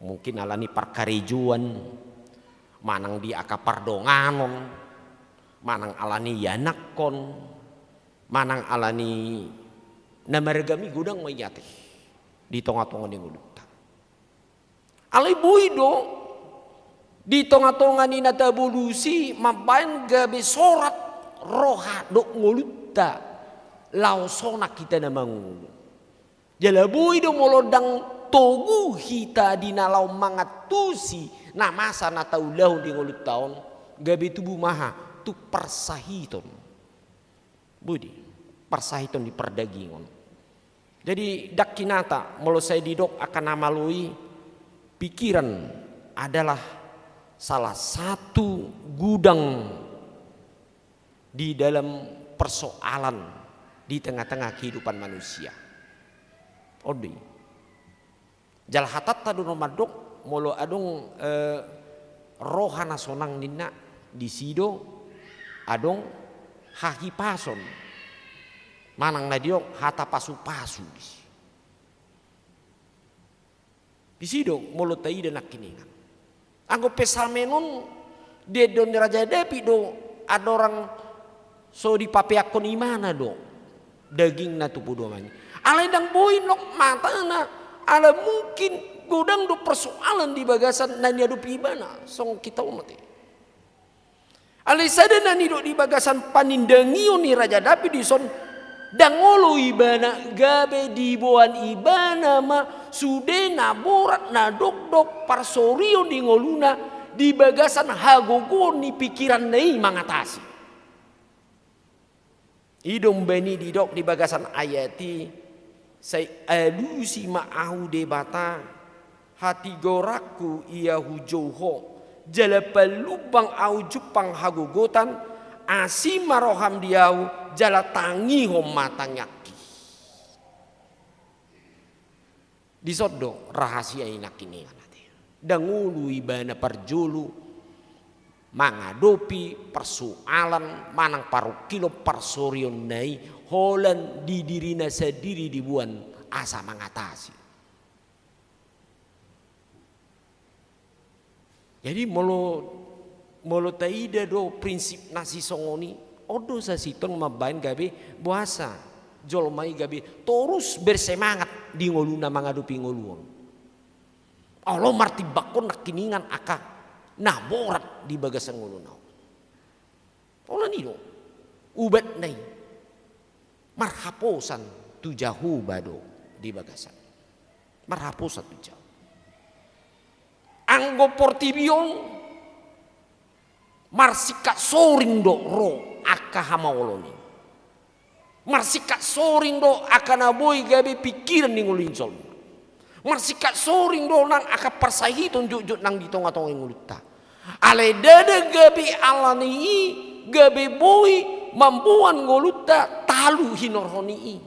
Mungkin alani parkarejoan, manang di angka pardonganon, manang alani ianakhon, manang alani na margam i, godang ma i ate di tonga-tonga ni ngolunta. Alai boi do di tonga-tonga ni na tabolus i mambaen gabe sorat roha dohot ngolunta laho sonang hita na mangolu. Jala boi do molo ndang togu hita di na laho mangantusi na masa na taulahon di ngolunta on, gabe tubu ma aha tu parsahiton. Boi do i, parsahiton di pardagingon. Jadi ndang hinata molo sai didok angka na malo i, pikiran adalah salah satu gudang di dalam persoalan di tengah-tengah kehidupan manusia. On do i. Jala hatanta do na mandok, molo adong, eh, roha na sonang ninna, disi do adong hahipason, manang na didok hata pasu-pasu disi. Disi do molo taida nangkiningan. Anggo Psalmen on diendon ni Raja David do andorang so dipapeakkon ibana do dagingna tu podoman i. Alai ndang boi nunga matana, ala mungkin godang do persoalan di bagasan na niadopi ibana, songon hita on ate. Alai sada na nidok di bagasan panindangion ni Raja David dison, ndang olo ibana gabe diboan ibana ma sude na borat na dokdok parsorion di ngoluna di bagasan hagogoon ni pikiranna i mangatasi. I do umbahen i didok di bagasan ayat i, sai alusi ma ahu Debata, hatigoranku ia hujou Ho, jala palumbang ahu jumpang hagogotan, asi ma roham di ahu, jala tangihon ma tangiangki. Dison do rahasia i nangkiningan ate. Ndang olo ibana parjolo mangadopi persoalan manang parungkilon parsorionna i holan di dirina sandiri diboan asa mangatasi. Jadi molo, molo taida do prinsip na sisongon i, on do sasintongna mambaen gabe boasa jolma i gabe torus bersemangat di ngoluna mangadopi ngolu on. Olo martimbangkon nangkiningan angka na borat di bagasan ngoluna on. Holan i do ubatna i, marhaposan tu Jahowa do di bagasan. Marhaposan tu Jahowa. Anggo portibi on marsingkat soring do ro angka hamaolon i. Marsingkat soring do angka na boi gabe pikiran ni ngolu ni jolma. Marsingkat soring do nang angka parsahiton jotjot nang di tonga-tonga ni ngolunta. Alai ndada gabe alani i gabe boi mamboan ngolunta talu hinorhon i.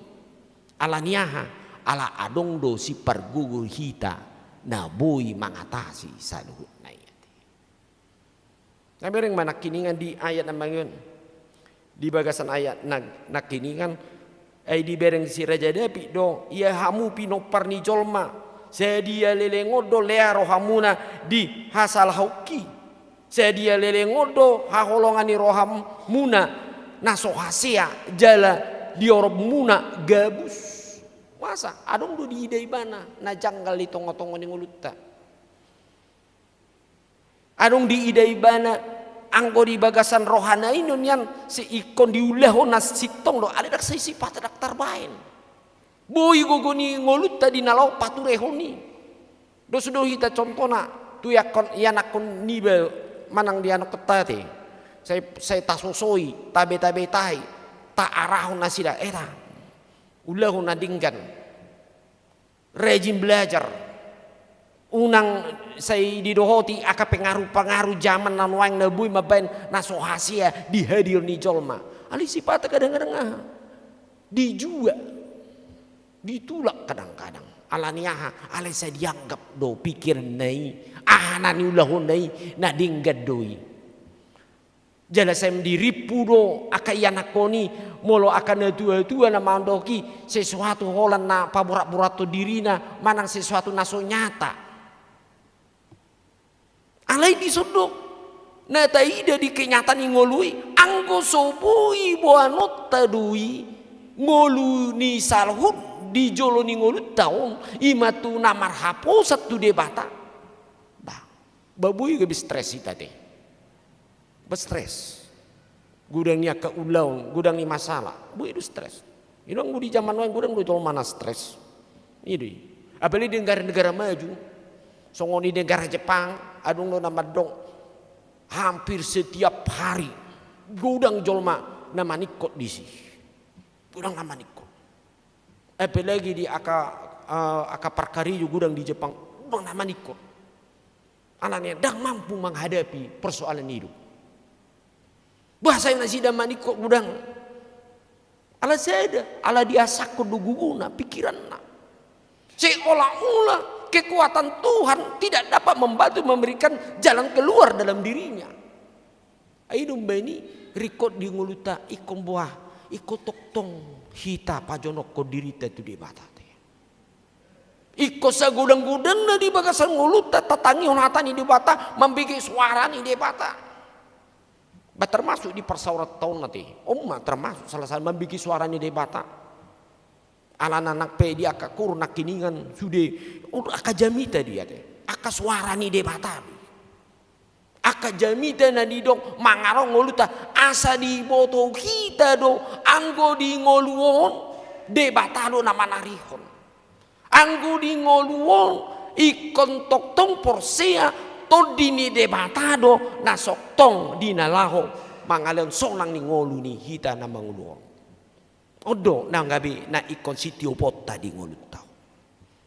Alani aha? Ala adong do sipargogo hita na boi mangatasi saluhutna i. Na bereng ma nangkiningan di ayat na mangihon, di bagasan ayat na, nangkiningan, ai dibereng si Raja David do, ia hamu pinompar ni jolma, sadia leleng on do lea rohamuna di hasalahonki, sadia leleng on do haholongan ni rohamuna na so hasea jala dioropmuna gabus. Masa adong do diida ibana na janggal di tonga-tonga ni ngolunta. Adong diida ibana, anggo di bagasan rohana i nian, seingkon diulahon na sintong do, alai ndang sai sipata ndang tarbaen. Boi gogo ni ngolunta di na laho paturehon i. Dos do hita contohna, tu ianakhon, ianakhon niba manang di anakhonta ate. Sai, sai tasosoi, tabeta-betai, taarahon nasida, eta. Ulahon na denggan. Rajin belajar, Unang sai didohoti angka pengaruh-pengaruh jaman na nuaeng na boi mambaen na so hasea di hadiron ni jolma. Alai sipata kadang-kadang aha? Dijua. Ditulak kadang-kadang. Alani aha? Alai sai dianggap do pikiranna i, aha na niulahonna i, na denggan do i. Jala sai dirimpu do angka ianakhon i, molo angka natua-tua na mandok i sesuatu holan na paborat-borathon dirina manang sesuatu na so nyata. Alai dison do na taida di kenyataan ni ngolu i, anggo so boi boanonta do i ngolu ni saluhut di jolo ni ngolunta on, i ma tu na marhaposan tu Debata. Ba, ba boi gabe stres hita te. Ba stres. Godang ni angka ulaon, godang ni masalah, boi do stres. I do anggo di jaman nuaeng godang do jolma na stres. I do i. Apalagi di negara-negara maju. Songon i di negara Jepang, adong do na mandok hampir setiap hari godang jolma na maningkot disi. Godang na maningkot. Apalagi di angka, eh, angka parkarejo godang di Jepang, godang na maningkot. Alani ndang mampu menghadapi persoalan hidup. Boasa nasida maningkot godang? Ala sada, ala diasakhon do gogona, pikiranna. Seolah-olah kekuatan Tuhan tidak dapat membantu memberikan jalan keluar dalam dirinya. Ai do umbaen i ringkot di ngolunta ingkon boha, ingkon tongtong hita pajonokhon dirinta tu Debata te. Ingkon sagodang-godangna di bagasan ngolunta tatangihon hata ni Debata, mambege suara ni Debata. Ba termasuk di parsaoranta on ate. On ma termasuk salah satu mambege suara ni Debata. Alana nang pe di angka koor nangkiningan sude, on angka jamita do i ate. Angka suara ni Debata do i. Angka jamita na didok mangarahon ngolunta, asa diboto hita do anggo di ngolu on Debata do na manarihon. Anggo di ngolu on ingkon tongtong porsea Tondi ni Debata do na so tong di na laho mangalehon sonang ni ngolu ni hita na mangolu on. On do na gabe na ingkon sitioponta di ngolunta on.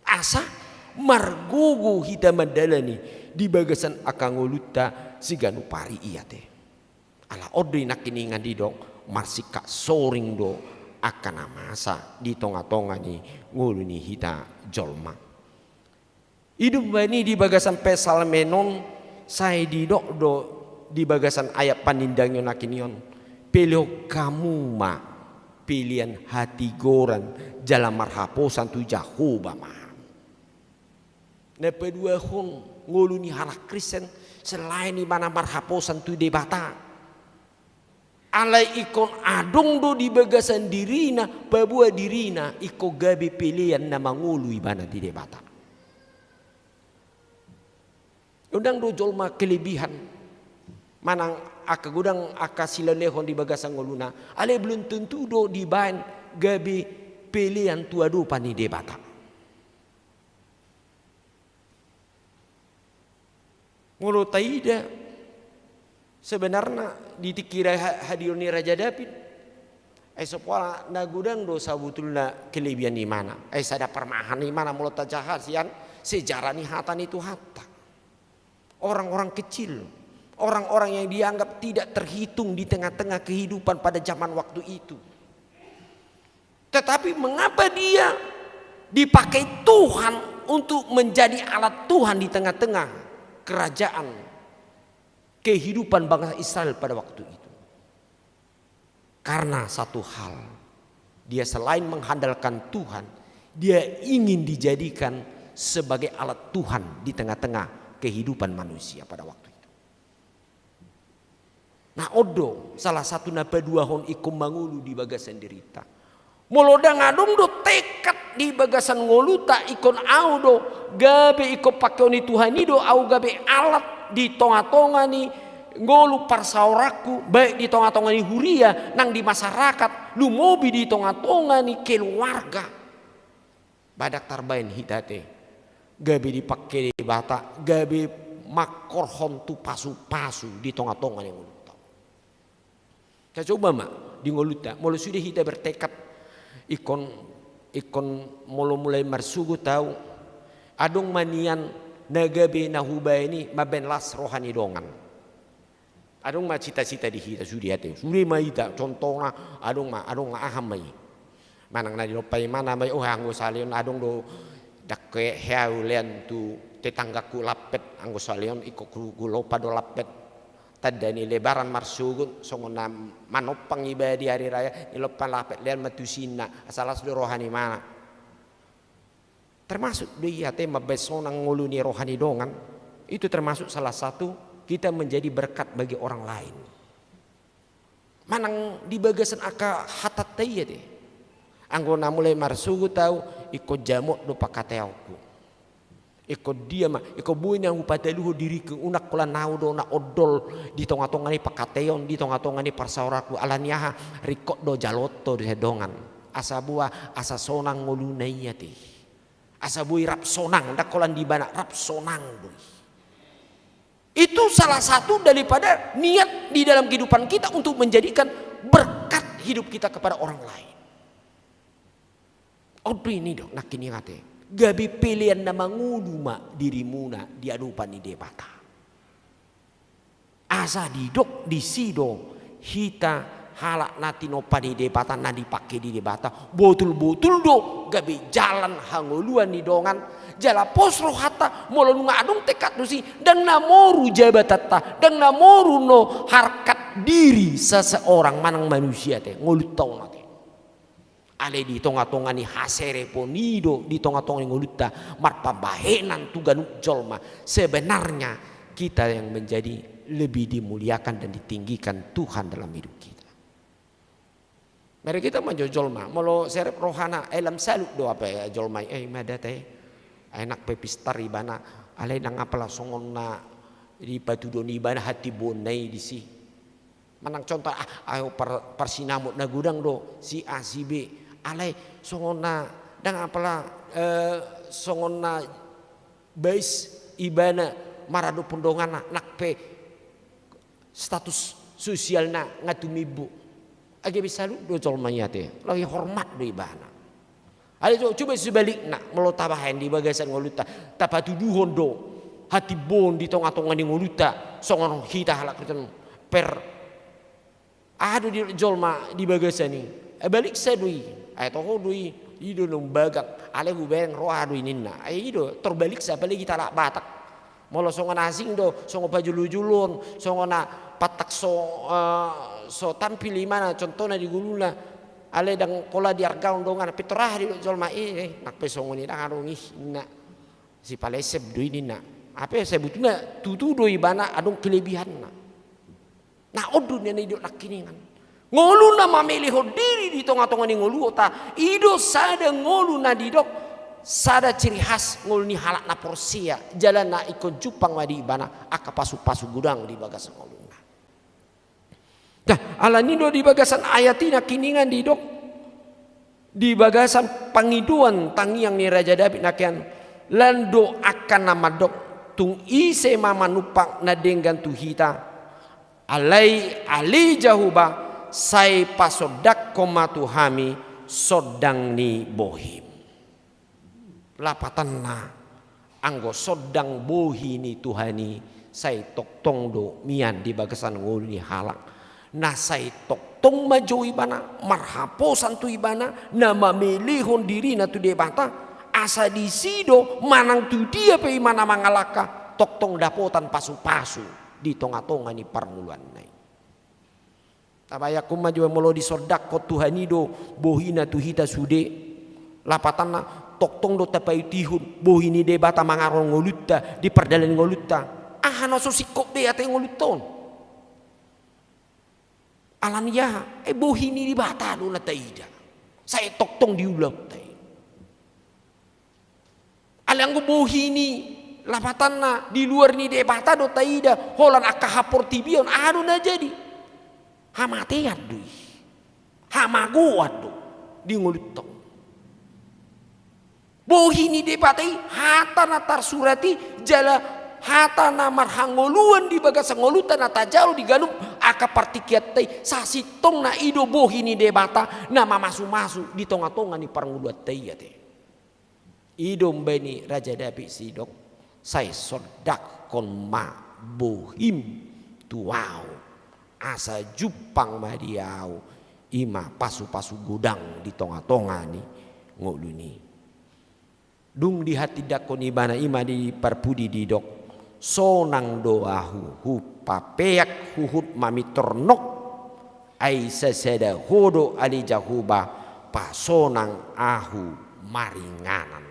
Asa margogo hita mandalani di bagasan angka ngolunta siganup ari i ate. Ala on do i nangkiningan didok marsingkat soring do angka na masa di tonga-tonga ni ngolu ni hita jolma. I do umbaen i di bagasan Psalmen on sai didok do di bagasan ayat panindangion nangkiningan on. Pelehon hamu ma pelean hatigoran jala marhaposan tu Jahowa ma. Na paduahon ngolu ni halak Kristen selain i ma na marhaposan tu Debata. Alai ingkon adong do di bagasan dirina, paboa dirina ingkon gabe pelean na mangolu ibana di Debata. Godang do jolma kelebihan manang angka godang angka silehonlehon di bagasan ngoluna, alai belum tentu do dibaen gabe pelean tu adopan ni Debata. Molo taida sebenarna di tingki ra-, ha-, hadiron ni Raja David, ai so pola na godang do sabotulna kelebihan ni ibana. Ai sada parmahan ni ibana molo tajaha sian sejarah ni hata ni Tuhanta. Orang-orang kecil, orang-orang yang dianggap tidak terhitung di tengah-tengah kehidupan pada zaman waktu itu. Tetapi mengapa dia dipakai Tuhan untuk menjadi alat Tuhan di tengah-tengah kerajaan kehidupan bangsa Israel pada waktu itu? Karena satu hal, dia selain mengandalkan Tuhan, dia ingin dijadikan sebagai alat Tuhan di tengah-tengah kehidupan manusia pada waktu itu. Na on do salah satu na paduahon ingkon mangolu di bagasan dirinta. Molo ndang adong do tekad di bagasan ngolunta ingkon au do gabe ingkon pakeon ni Tuhan i do au gabe alat di tonga-tonga ni ngolu parsaoranku, baik di tonga-tonga ni huria nang di masyarakat, lumobi di tonga-tonga ni keluarga. Ba ndang tarbaen hita ate gabe dipake Debata gabe mangkorhon tu pasu-pasu di tonga-tonga ni ngolunta. Sai coba ma di ngolunta, molo sude hita bertekad ingkon, ingkon molo mulai marsogot au, adong ma nian na gabe na hubaen i mambaen las roha ni dongan. Adong ma cita-cita di hita sude ate. Sude ma hita contohna, adong ma, adong ma aha ma i. Manang na dilompa imana ma i, oh, anggo saleon adong do, dang hea au lean tu tetanggaku Lampet, anggo saleon ingkon hu-, hulopa do Lampet. Tanda ni Lebaran marsogot, songon na manompang iba di hari raya, dilompa Lampet lean ma tusinna, asa las do roha ni imana. Termasuk do i ate mambaen sonang ngolu ni roha ni dongan. Itu termasuk salah satu kita menjadi berkat bagi orang lain. Manang di bagasan angka hatanta i ate. Anggo na mulai marsogot au, ingkon jamot do pangkataionku. Ingkon dia ma, ingkon boi na hupataluhon diringku, unang holan au do na ondol di tonga-tonga ni pangkataion, di tonga-tonga ni parsaoranku, ala ni aha, ringkot do jaloonta do sian dongan. Asa boha, asa sonang ngoluna i ate. Asa boi rap sonang, ndang holan di ibana, rap sonang do i. Itu salah satu daripada niat di dalam kehidupan kita untuk menjadikan berkat hidup kita kepada orang lain. On do i nidok nangkining ate. Gabe pelean na mangolu ma dirimuna di adopan ni Debata. Asa didok disi do hita halak na tinompa ni Debata, na dipangke ni Debata, botul-botul do gabe jalan hangoluan ni dongan, jala pos rohanta molo nunga adong tekad tusi, ndang na moru jabatanta, ndang na moru do harkat diri seseorang manang manusia ate, ngolunta on ate. Alai di tonga-tonga ni haserepon i do, di tonga-tonga ni ngolunta, marpambahenan tu ganup jolma. Sebenarnya kita yang menjadi lebih dimuliakan dan ditinggikan Tuhan dalam hidup kita. Mari kita manjojol ma, molo serep rohana, eh, lam salut do apa ya jolma i, eh, ima da ate, eh, nang pe pistar ibana, alai ndang apala songon na dipatuduhon ibana hatimbonna i disi. Manang contoh, ah, aho par-, parsinamot na godang do si A si B, alai songon na ndang apala, eh, songon na bais ibana maradophon donganna, nang pe status sosialna nga tumimbo. Ai gabe salut do jolma i ate, laho i hormat do ibana. Alai jo, coba sebalikna, molo tabahen di bagasan ngolunta, tapatuduhon do hatimbon di tonga-tonga ni ngolunta, songon hita halak Kristen, per aha do didok jolma di bagasan i, eh, baliksa do i, ai toho do i, i do na umbahen, alai hubereng roha do i ninna, ai i do, tor baliksa, apalagi hita halak Batak. Molo songon asing do, songon pajolo-joloon, songon na pantak so, eh, so tampil imana, contohna di ngoluna, alai ndang pola diargahon donganna, pintor aha didok jolma, eh, eh, nang pe songon i ndang adong i, ninna. Sipalesep do i ninna. Hape sebetulna tutu do ibana adong kelebihanna. Na on do na nidok nangkiningan. Ngolu na mamelehon diri di tonga-tonga ni ngoluta, i do sada ngolu na didok, sada ciri khas ngolu ni halak na porsea, jala na ingkon jumpang ma di ibana angka pasu-pasu godang di bagasan ngoluna. Nah, ala ni do di bagasan ayat i nangkiningan didok, di bagasan pangidoan tangiang ni Raja Daud nangkin, lan do angka na mandok, tung ise ma manumpang na denggan tu hita, alai ale Jahowa, sai pasondanghon ma tu hami sondang ni bohim. Lapatanna, anggo sondang bohi ni Tuhan i, sai tongtong do mian di bagasan ngolu ni halak. Na sai tongtong manjou ibana, marhaposan tu ibana, na mamelehon dirina tu Debata, asa disi do manang tu dia pe imana mangalangka, tongtong dapotan pasu-pasu di tonga-tonga ni parngoluanna i. Tabayangkon ma jo, molo disondanghon Tuhan i do bohina tu hita sude, lapatanna tongtong do tapaihutihut bohi ni Debata mangaranto ngolunta, di pardalanan ngolunta. Aha na so singkop be ate ngolunta on? Ala ni aha? Eh, bohi ni Debata do na taida. Sai tongtong di ulaonta i. Alai anggo bohi ni, lapatanna, di luar ni Debata do taida, holan angka haportibion, aha do na jadi? Hamatean do i. Hamagoan do di ngolunta on. Bohi ni Debata i, hata na tarsurat i, jala hata na marhangoluan di bagasan ngolunta na tajalo di ganup angka partingkianta i, sasintongna i do bohi ni Debata na mamasu-masu di tonga-tonga ni parngoluanta i ate. I do umbahen i Raja Daud sidok, Sai sondanghon ma bohim tu ahu, asa jumpang ma di ahu, i ma pasu-pasu godang di tonga-tonga ni ngoluni. Dung dihatindanghon ibana i ma di parpudi didok, sonang do ahu, hupapeak huhut mamintor nok, ai sasada Ho do ale Jahowa, pasonang ahu maringanan.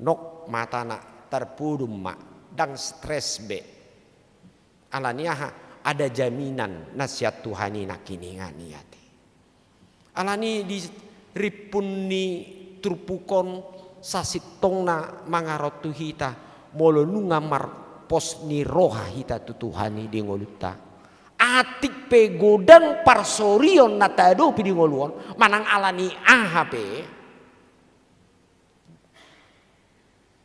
Nok matana, tarpodom ma, ndang stres be. Alani aha? Ada jaminan na sian Tuhan i nangkiningan i ate. Alani di rimpun ni turpuk on sasintongna mangaranto hita, molo nunga marpos ni roha hita tu Tuhan i di ngolunta. Atik pe godang parsorion na taadopi di ngolu on, manang alani aha pe,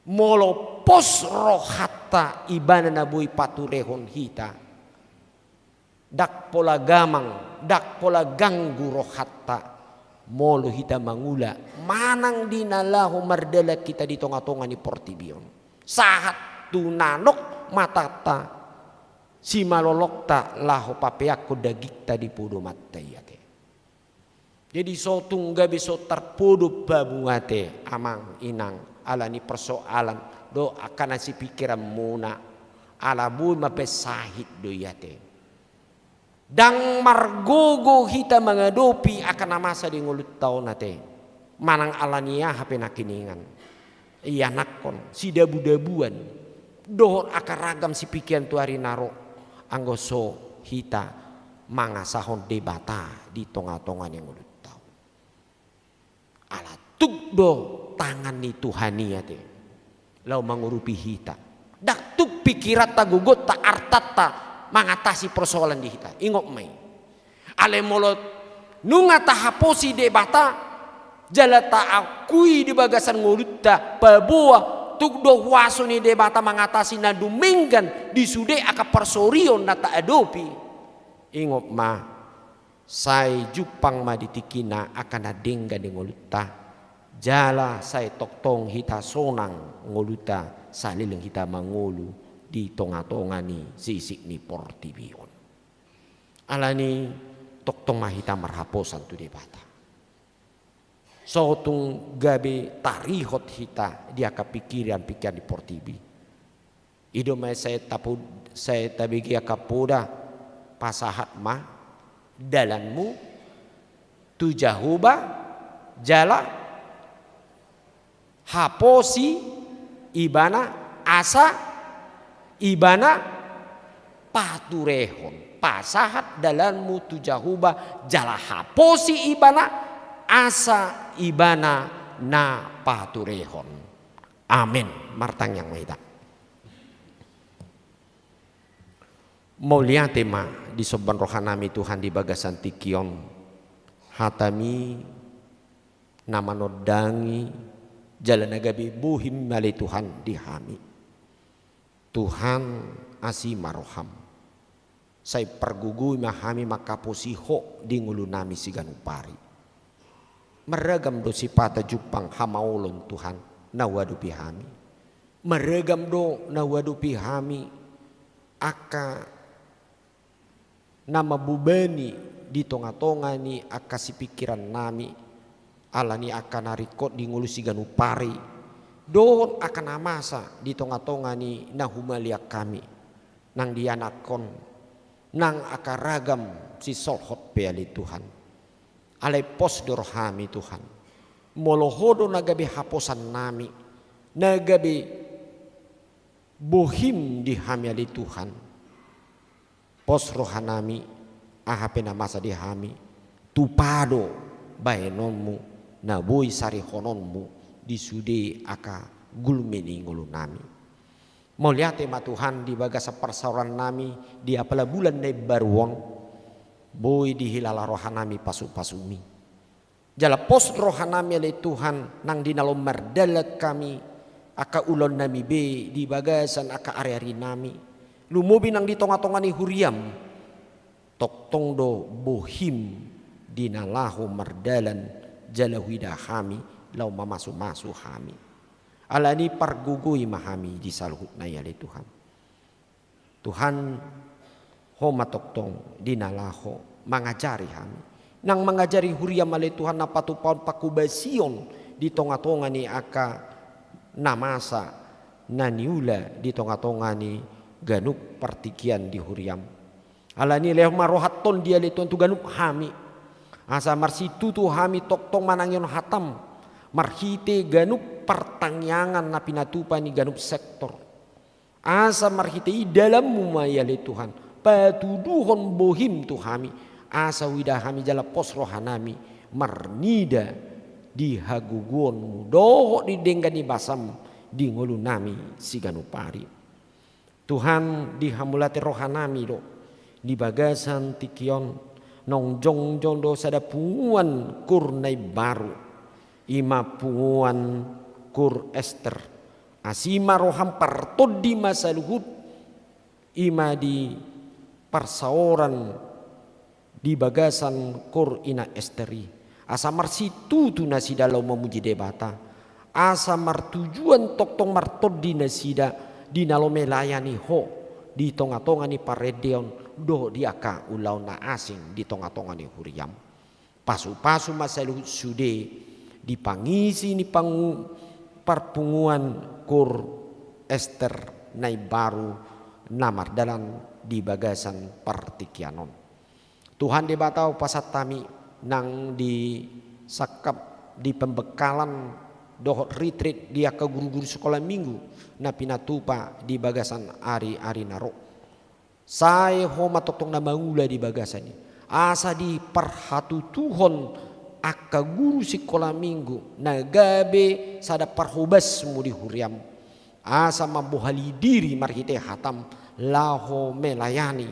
molo pos rohanta ibana na boi paturehon hita, ndang pola gamang, ndang pola ganggu rohanta, molo hita mangula manang di na laho mardalan hita di tonga-tonga ni portibi on. Sahat tu nanok matanta, simalolokta laho papeakhon dagingta di podomanta i ate. Jadi so tung gabe so tarpodom hamu ate amang inang, alani persoalan dohot angka na sipikiranmuna, ala boi ma pe sahit do i ate. Ndang margogo hita mangadopi angka na masa di ngolunta on ate, manang alani aha pe nangkiningan, ianakhon, sidabu-dabuan, dohot angka ragam sipikiran tu ari na ro, anggo so hita mangasahon Debata di tonga-tonga ni ngolunta on. Ala tuk do tangan ni Tuhan i ate laho mangurupi hita. Ndang tuk pikiranta, gogonta, artanta mangatasi persoalan di hita. Ingot ma i. Alai molo nunga tahaposi Debata, jala taakui di bagasan ngolunta, paboa tuk do huaso ni Debata mangatasi na dumenggan di sude angka parsorion na taadopi. Ingot ma, sai jumpang ma di tingkina angka na denggan di ngolunta, jala sai tongtong hita sonang ngolunta saleleng hita mangolu di tonga-tonga ni sisik ni portibi on. Alani tongtong ma hita marhaposan tu Debata. So tung gabe tarihot hita di angka pikiran-pikiran di portibi, i do ma sai tapod-, sai tabege angka poda, pasahat ma dalanmu tu Jahowa, jala haposi Ibana asa Ibana paturehon. Pasahat dalanmu tu Jahowa jala haposi Ibana asa Ibana na paturehon. Amen. Martangiang ma hita. Mauliate ma disomba rohanami Tuhan di bagasan tingki on. Hatami na manondangi jala na gabe bohim ale Tuhan di hami. Tuhan, asi ma roham. Sai pargogoi ma hami manghaposi Ho di ngolunami siganup ari. Marragam do sipata jumpang hamaolon Tuhan na huadopi hami. Marragam do na huadopi hami angka na mambobani di tonga-tonga ni angka sipikirannami, alani angka na ringkot di ngolu siganup ari, dohot angka na masa di tonga-tonga ni na humaliang hami, nang di anakhon, nang angka ragam sisolhot pe ale Tuhan. Alai pos do rohami Tuhan. Molo Ho do na gabe haposannami, na gabe bohim di hami ale Tuhan. Pos rohanami, aha pe na masa di hami, tupa do bahenonmu, na boi sarihononmu di sude angka gulmi ni ngolunami. Mauliate ma Tuhan di bagasan parsaorannami di apala bulan na imbaru on, boi dihilala rohanami pasu-pasumi. Jala pos rohanami ale Tuhan nang di na laho mardalan hami, angka ulaonnami be di bagasan angka ari-arinami, lumobi nang di tonga-tonga ni huriam, tongtong do bohim di na laho mardalan jala huida hami laho mamasu-masu hami. Alani pargogoi ma hami di saluhutna i ale Tuhan. Tuhan, Ho ma tongtong di na laho mangajari hami. Nang mangajari huriam ale Tuhan na patupahon panghobasion di tongatonga ni angka na masa na niula di tongatonga ni ganup partingkian di huriam. Alani i lehon ma roha ni Tondi ale Tuhan tu ganup hami. Asa marsitutu hami tongtong manangihon hatam marhite ganup partangiangan na pinatupa ni ganup sektor. Asa marhite i dalanmu ma i ale Tuhan patuduhon bohim tu hami. Asa huida hami jala pos rohanami marnida di hagogoonmu dohot di denggan ni basam di ngolunami siganup ari. Tuhan, di hamauliate rohanami do di bagasan tingki on naung jongjong do sada punguan kur na imbaru, i ma punguan kur Ester. Asi ma roham, partondi ma saluhut, i ma di parsaoran di bagasan kur Ina Ester i. Asa marsitutu nasida laho mamuji Debata. Asa martujuan tongtong martondi nasida di na laho melayani Ho di tongatonga ni parendeon dohot di angka ulaon na asing di tongatonga ni huriam. Pasupasu ma saluhut sude di pangisi ni pangu-, parpunguan kur Ester na imbaru na mardalan di bagasan partingkian on. Tuhan Debata, hupasahat hami nang di sangkap di pembekalan dohot retreat di angka guruguru sikola minggu na pinatupa di bagasan ariari na ro. Sai Ho ma tongtong na mangula di bagasan i. Asa diparhatutuhon angka guru sikola minggu na gabe sada parhobasmu di huriam. Asa mambohali diri marhite hatam laho melayani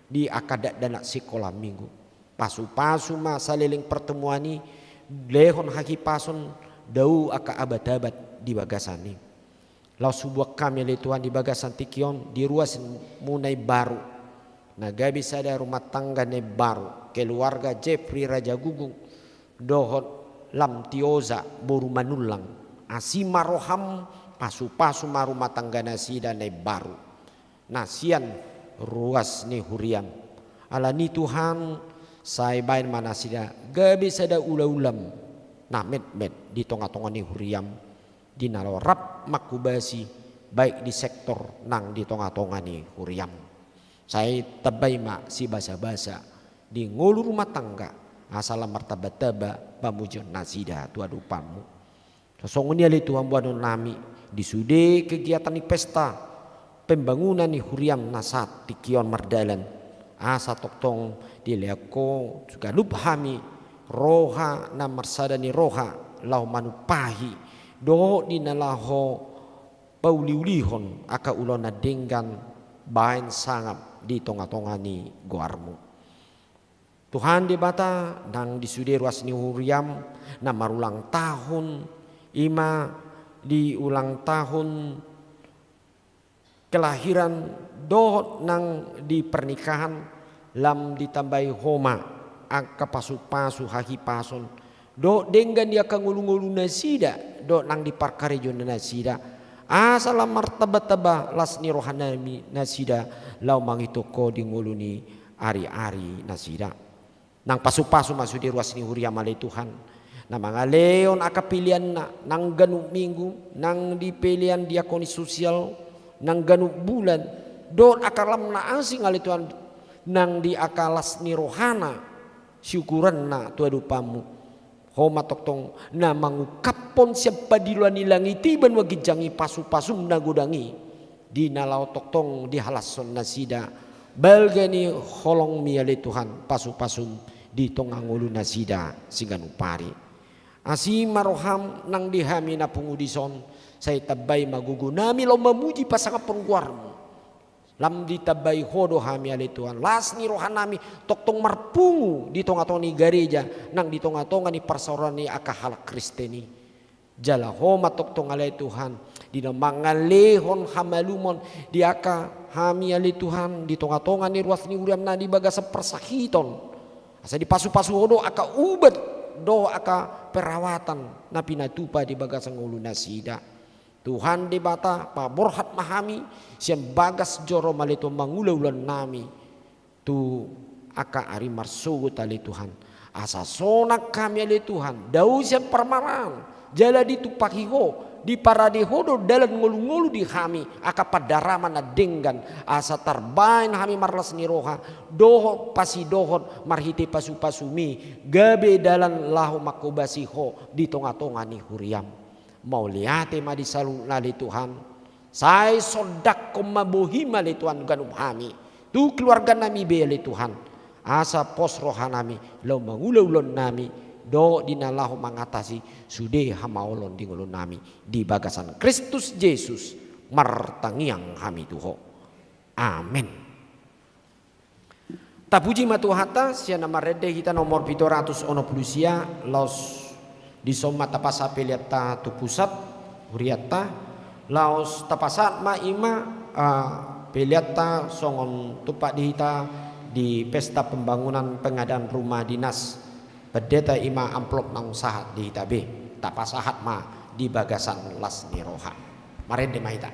di angka dakdanak sikola minggu. Pasupasu ma saleleng partemuan i, lehon hahipason, dao angka abat-abat di bagasan i. Laos huboan hami ale Tuhan di bagasan tingki on di ruasmu na imbaru, na gabe sada rumah tangga na imbaru, keluarga Jeffrey Rajagugung dohot Lam Tioza boru Manullang. Asi ma roham, pasupasu ma rumah tangga nasida na imbaru na sian ruas ni huriam. Alani Tuhan, sai baen ma nasida gabe sada ulaulaM na metmet di tongatonga ni huriam, di na laho rap manghobasi, baik di sektor nang di tongatonga ni huriam. Sai tambai ma sibasabasa di ngolu rumah tangga, asa lam martambatamba pamujion nasida tu adopanMu. Songon i ale Tuhan boanonnami di sude kegiatan ni pesta pembangunan ni huriaM na saat tingki on mardalan. Asa tongtong dilehon Ho tu ganup hami roha na marsada ni roha laho manumpahi dohot di na laho pauliulihon angka ulaon na denggan baen sangap di tongatonga ni goarMu. Tuhan Debata, nang di sude ruas ni huriaM na marulang tahun, i ma di ulang tahun kelahiran dohot nang di pernikahan, lam ditambai Ho ma angka pasupasu hahipason dohot denggan di angka ngolungolu nasida dohot nang di parkarejo nasida, asa lam martambatamba las ni roha nami nasida laho mangihut Ho di ngolu ni ariari nasida. Nang pasupasu ma sude ruas ni huriaM ale Tuhan, na mangalehon angka peleanna nang ganup minggu, nang di pelean diakonis sosial, nang ganup bulan, dohot angka lam na asing ale Tuhan, nang di angka las ni rohana siukuranna tu adopanMu. Ho ma tongtong na mangungkaphon sian pandiloan ni langit i banua ginjang i pasupasuM na godang i, di na laho tongtong dihalashon nasida balga ni holongMi ale Tuhan, pasupasuM di tonga ngolu nasida siganup ari. Asi ma rohaM nang di hami na pungu dison, sai tambai ma gogonami laho mamuji pasangaphon goarMu. Lam ditambai Ho do hami ale Tuhan, las ni rohanami tongtong marpungu di tongatonga ni gareja nang di tongatonga ni parsaoran ni angka halak Kristen i. Jala Ho ma tongtong ale Tuhan, di na mangalehon hamalumon di angka hami ale Tuhan, di tongatonga ni ruas ni huriaM na di bagasan parsahiton. Asa dipasupasu Ho do angka ubat dohot angka perawatan na pinatupa di bagasan ngolu nasida. Tuhan Debata, paborhat ma hami sian bagas joro, ale Tuhan, mangula ulaonnami tu angka ari marsogot, ale Tuhan. Asa sonang hami, ale Tuhan, dao sian parmaraan, jala ditumpahi Ho, diparade Ho do dalan ngolu-ngolu di hami, angka pandarama na denggan, asa tarbaen hami marlas ni roha, dohot pasidohot marhite pasu-pasumi, gabe dalan laho manghobasi Ho di tonga-tonga ni huriam. Mauliate ma di saluhutna, ale Tuhan. Sai sondanghon ma bohim, ale Tuhan, ganup hami, tu keluarganami be, ale Tuhan. Asa pos rohanami laho mangula ulaonnami, dohot di na laho mangatasi sude hamaolon di ngolunami. Di bagasan Kristus Jesus martangiang hami tu Ho. Amen. Tapuji ma Tuhanta, sian na marende hita nomor pitu ratus onom pulu sia, laos dison ma tapasahat peleanta tu pusat hurianta, laos tapasahat ma i ma, ah, peleanta songon tumpak di hita di pesta pembangunan pengadaan rumah dinas pendeta, i ma amplop naung sahat di hita be, tapasahat ma di bagasan las ni roha. Marende ma hita.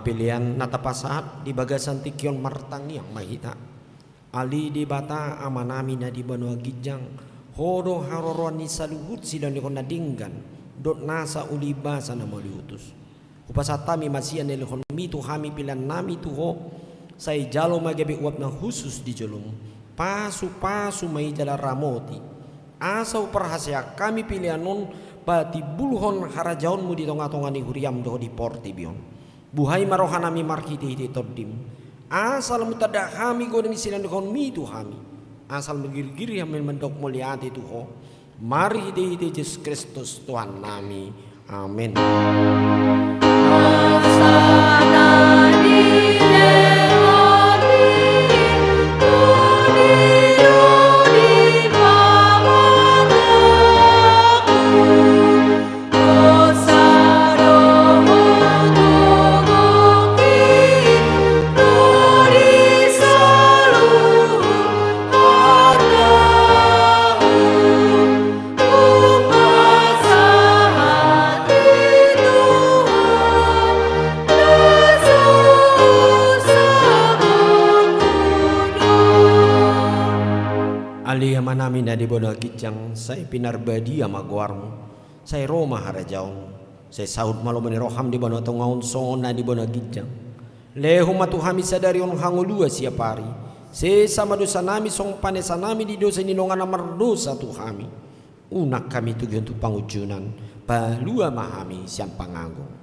Pelean na tapasahat di bagasan tingki on martangiang ma hita. Ale Debata Amanami na di banua ginjang, Ho do haroroan ni saluhut silehonlehon na denggan dohot nasa uli basa na mauliutus. Hupasahat hami ma sian na nilehonMi tu hami peleannami tu Ho, sai jalo ma gabe uap na hushus di joloM. Pasupasu ma i jala ramoti, asa huparhaseang hami pelean on patimbulhon harajaonMu di tongatonga ni huriaM dohot di portibi on. Buhai ma rohanami marhitehite TondiM, asa lam tanda hami godang ni silehonlehonMi tu hami, asa lam girgir hami mandok mauliate tu Ho, marhitehite Jesus Kristus Tuhannami. Amen. Ale Amanami na di banua ginjang, sai pinarbadia ma goarMu, sai ro ma harajaonMu, sai saut ma lomo ni rohaM di banua tonga on songon na di banua ginjang. Lehon ma tu hami sadari on hangoluan siapari. Sesa ma dosanami songon panesanami di dosa ni dongan na mardosa tu hami. Unang hami togihon tu pangunjunan, palua ma hami sian pangago.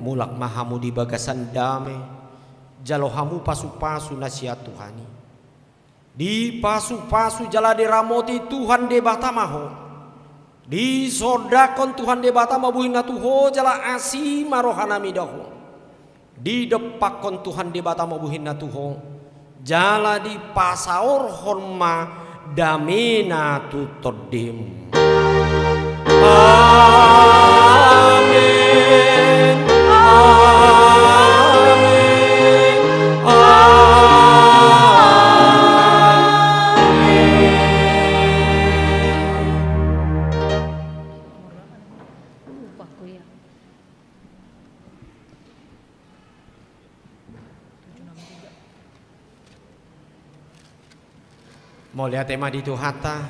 Mulak ma hamu di bagasan dame, jalo hamu pasupasu na sian Tuhan i. Dipasupasu jala diramoti Tuhan Debata ma ho. Disondangkon Tuhan Debata ma bohina tu ho jala asi ma rohanami da ho. Didompakkon Tuhan Debata ma bohina tu ho jala dipasaorhon ma damena tu tondim. Amen. Amen. Amen. Mauliate ma di Tuhanta,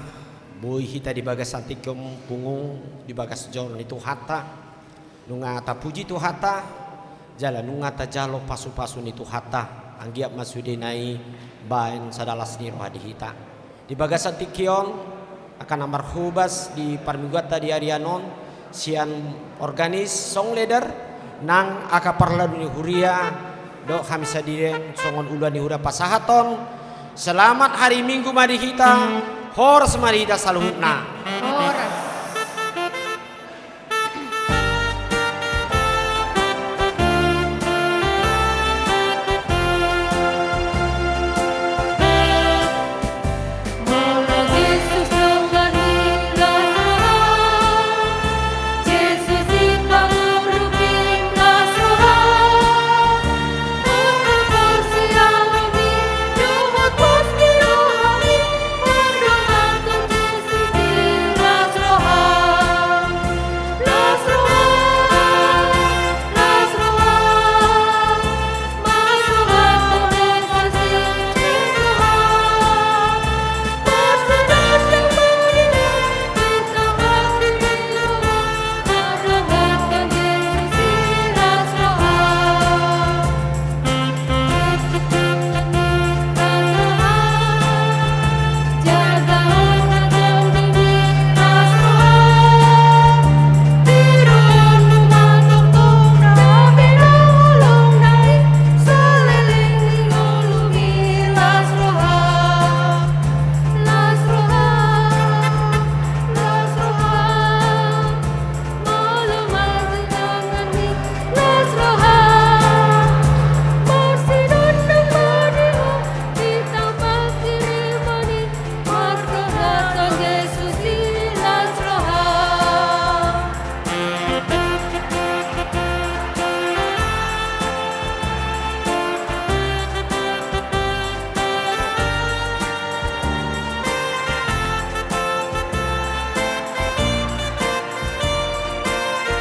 boi hita di bagasan tingki on pungu di bagas joro ni Tuhanta, nunga tapuji Tuhanta, jala nunga tajalo pasupasu ni Tuhanta, anggiat ma sudena i baen sada las ni roha di hita. Di bagasan tingki on, angka na marhobas di parmingguanta di ari on, sian organis, song leader, nang angka parlalu ni huria, dohot hami sandiri songon uluan ni huria pasahathon, selamat hari Minggu ma di hita, horas ma di hita saluhutna. Horas.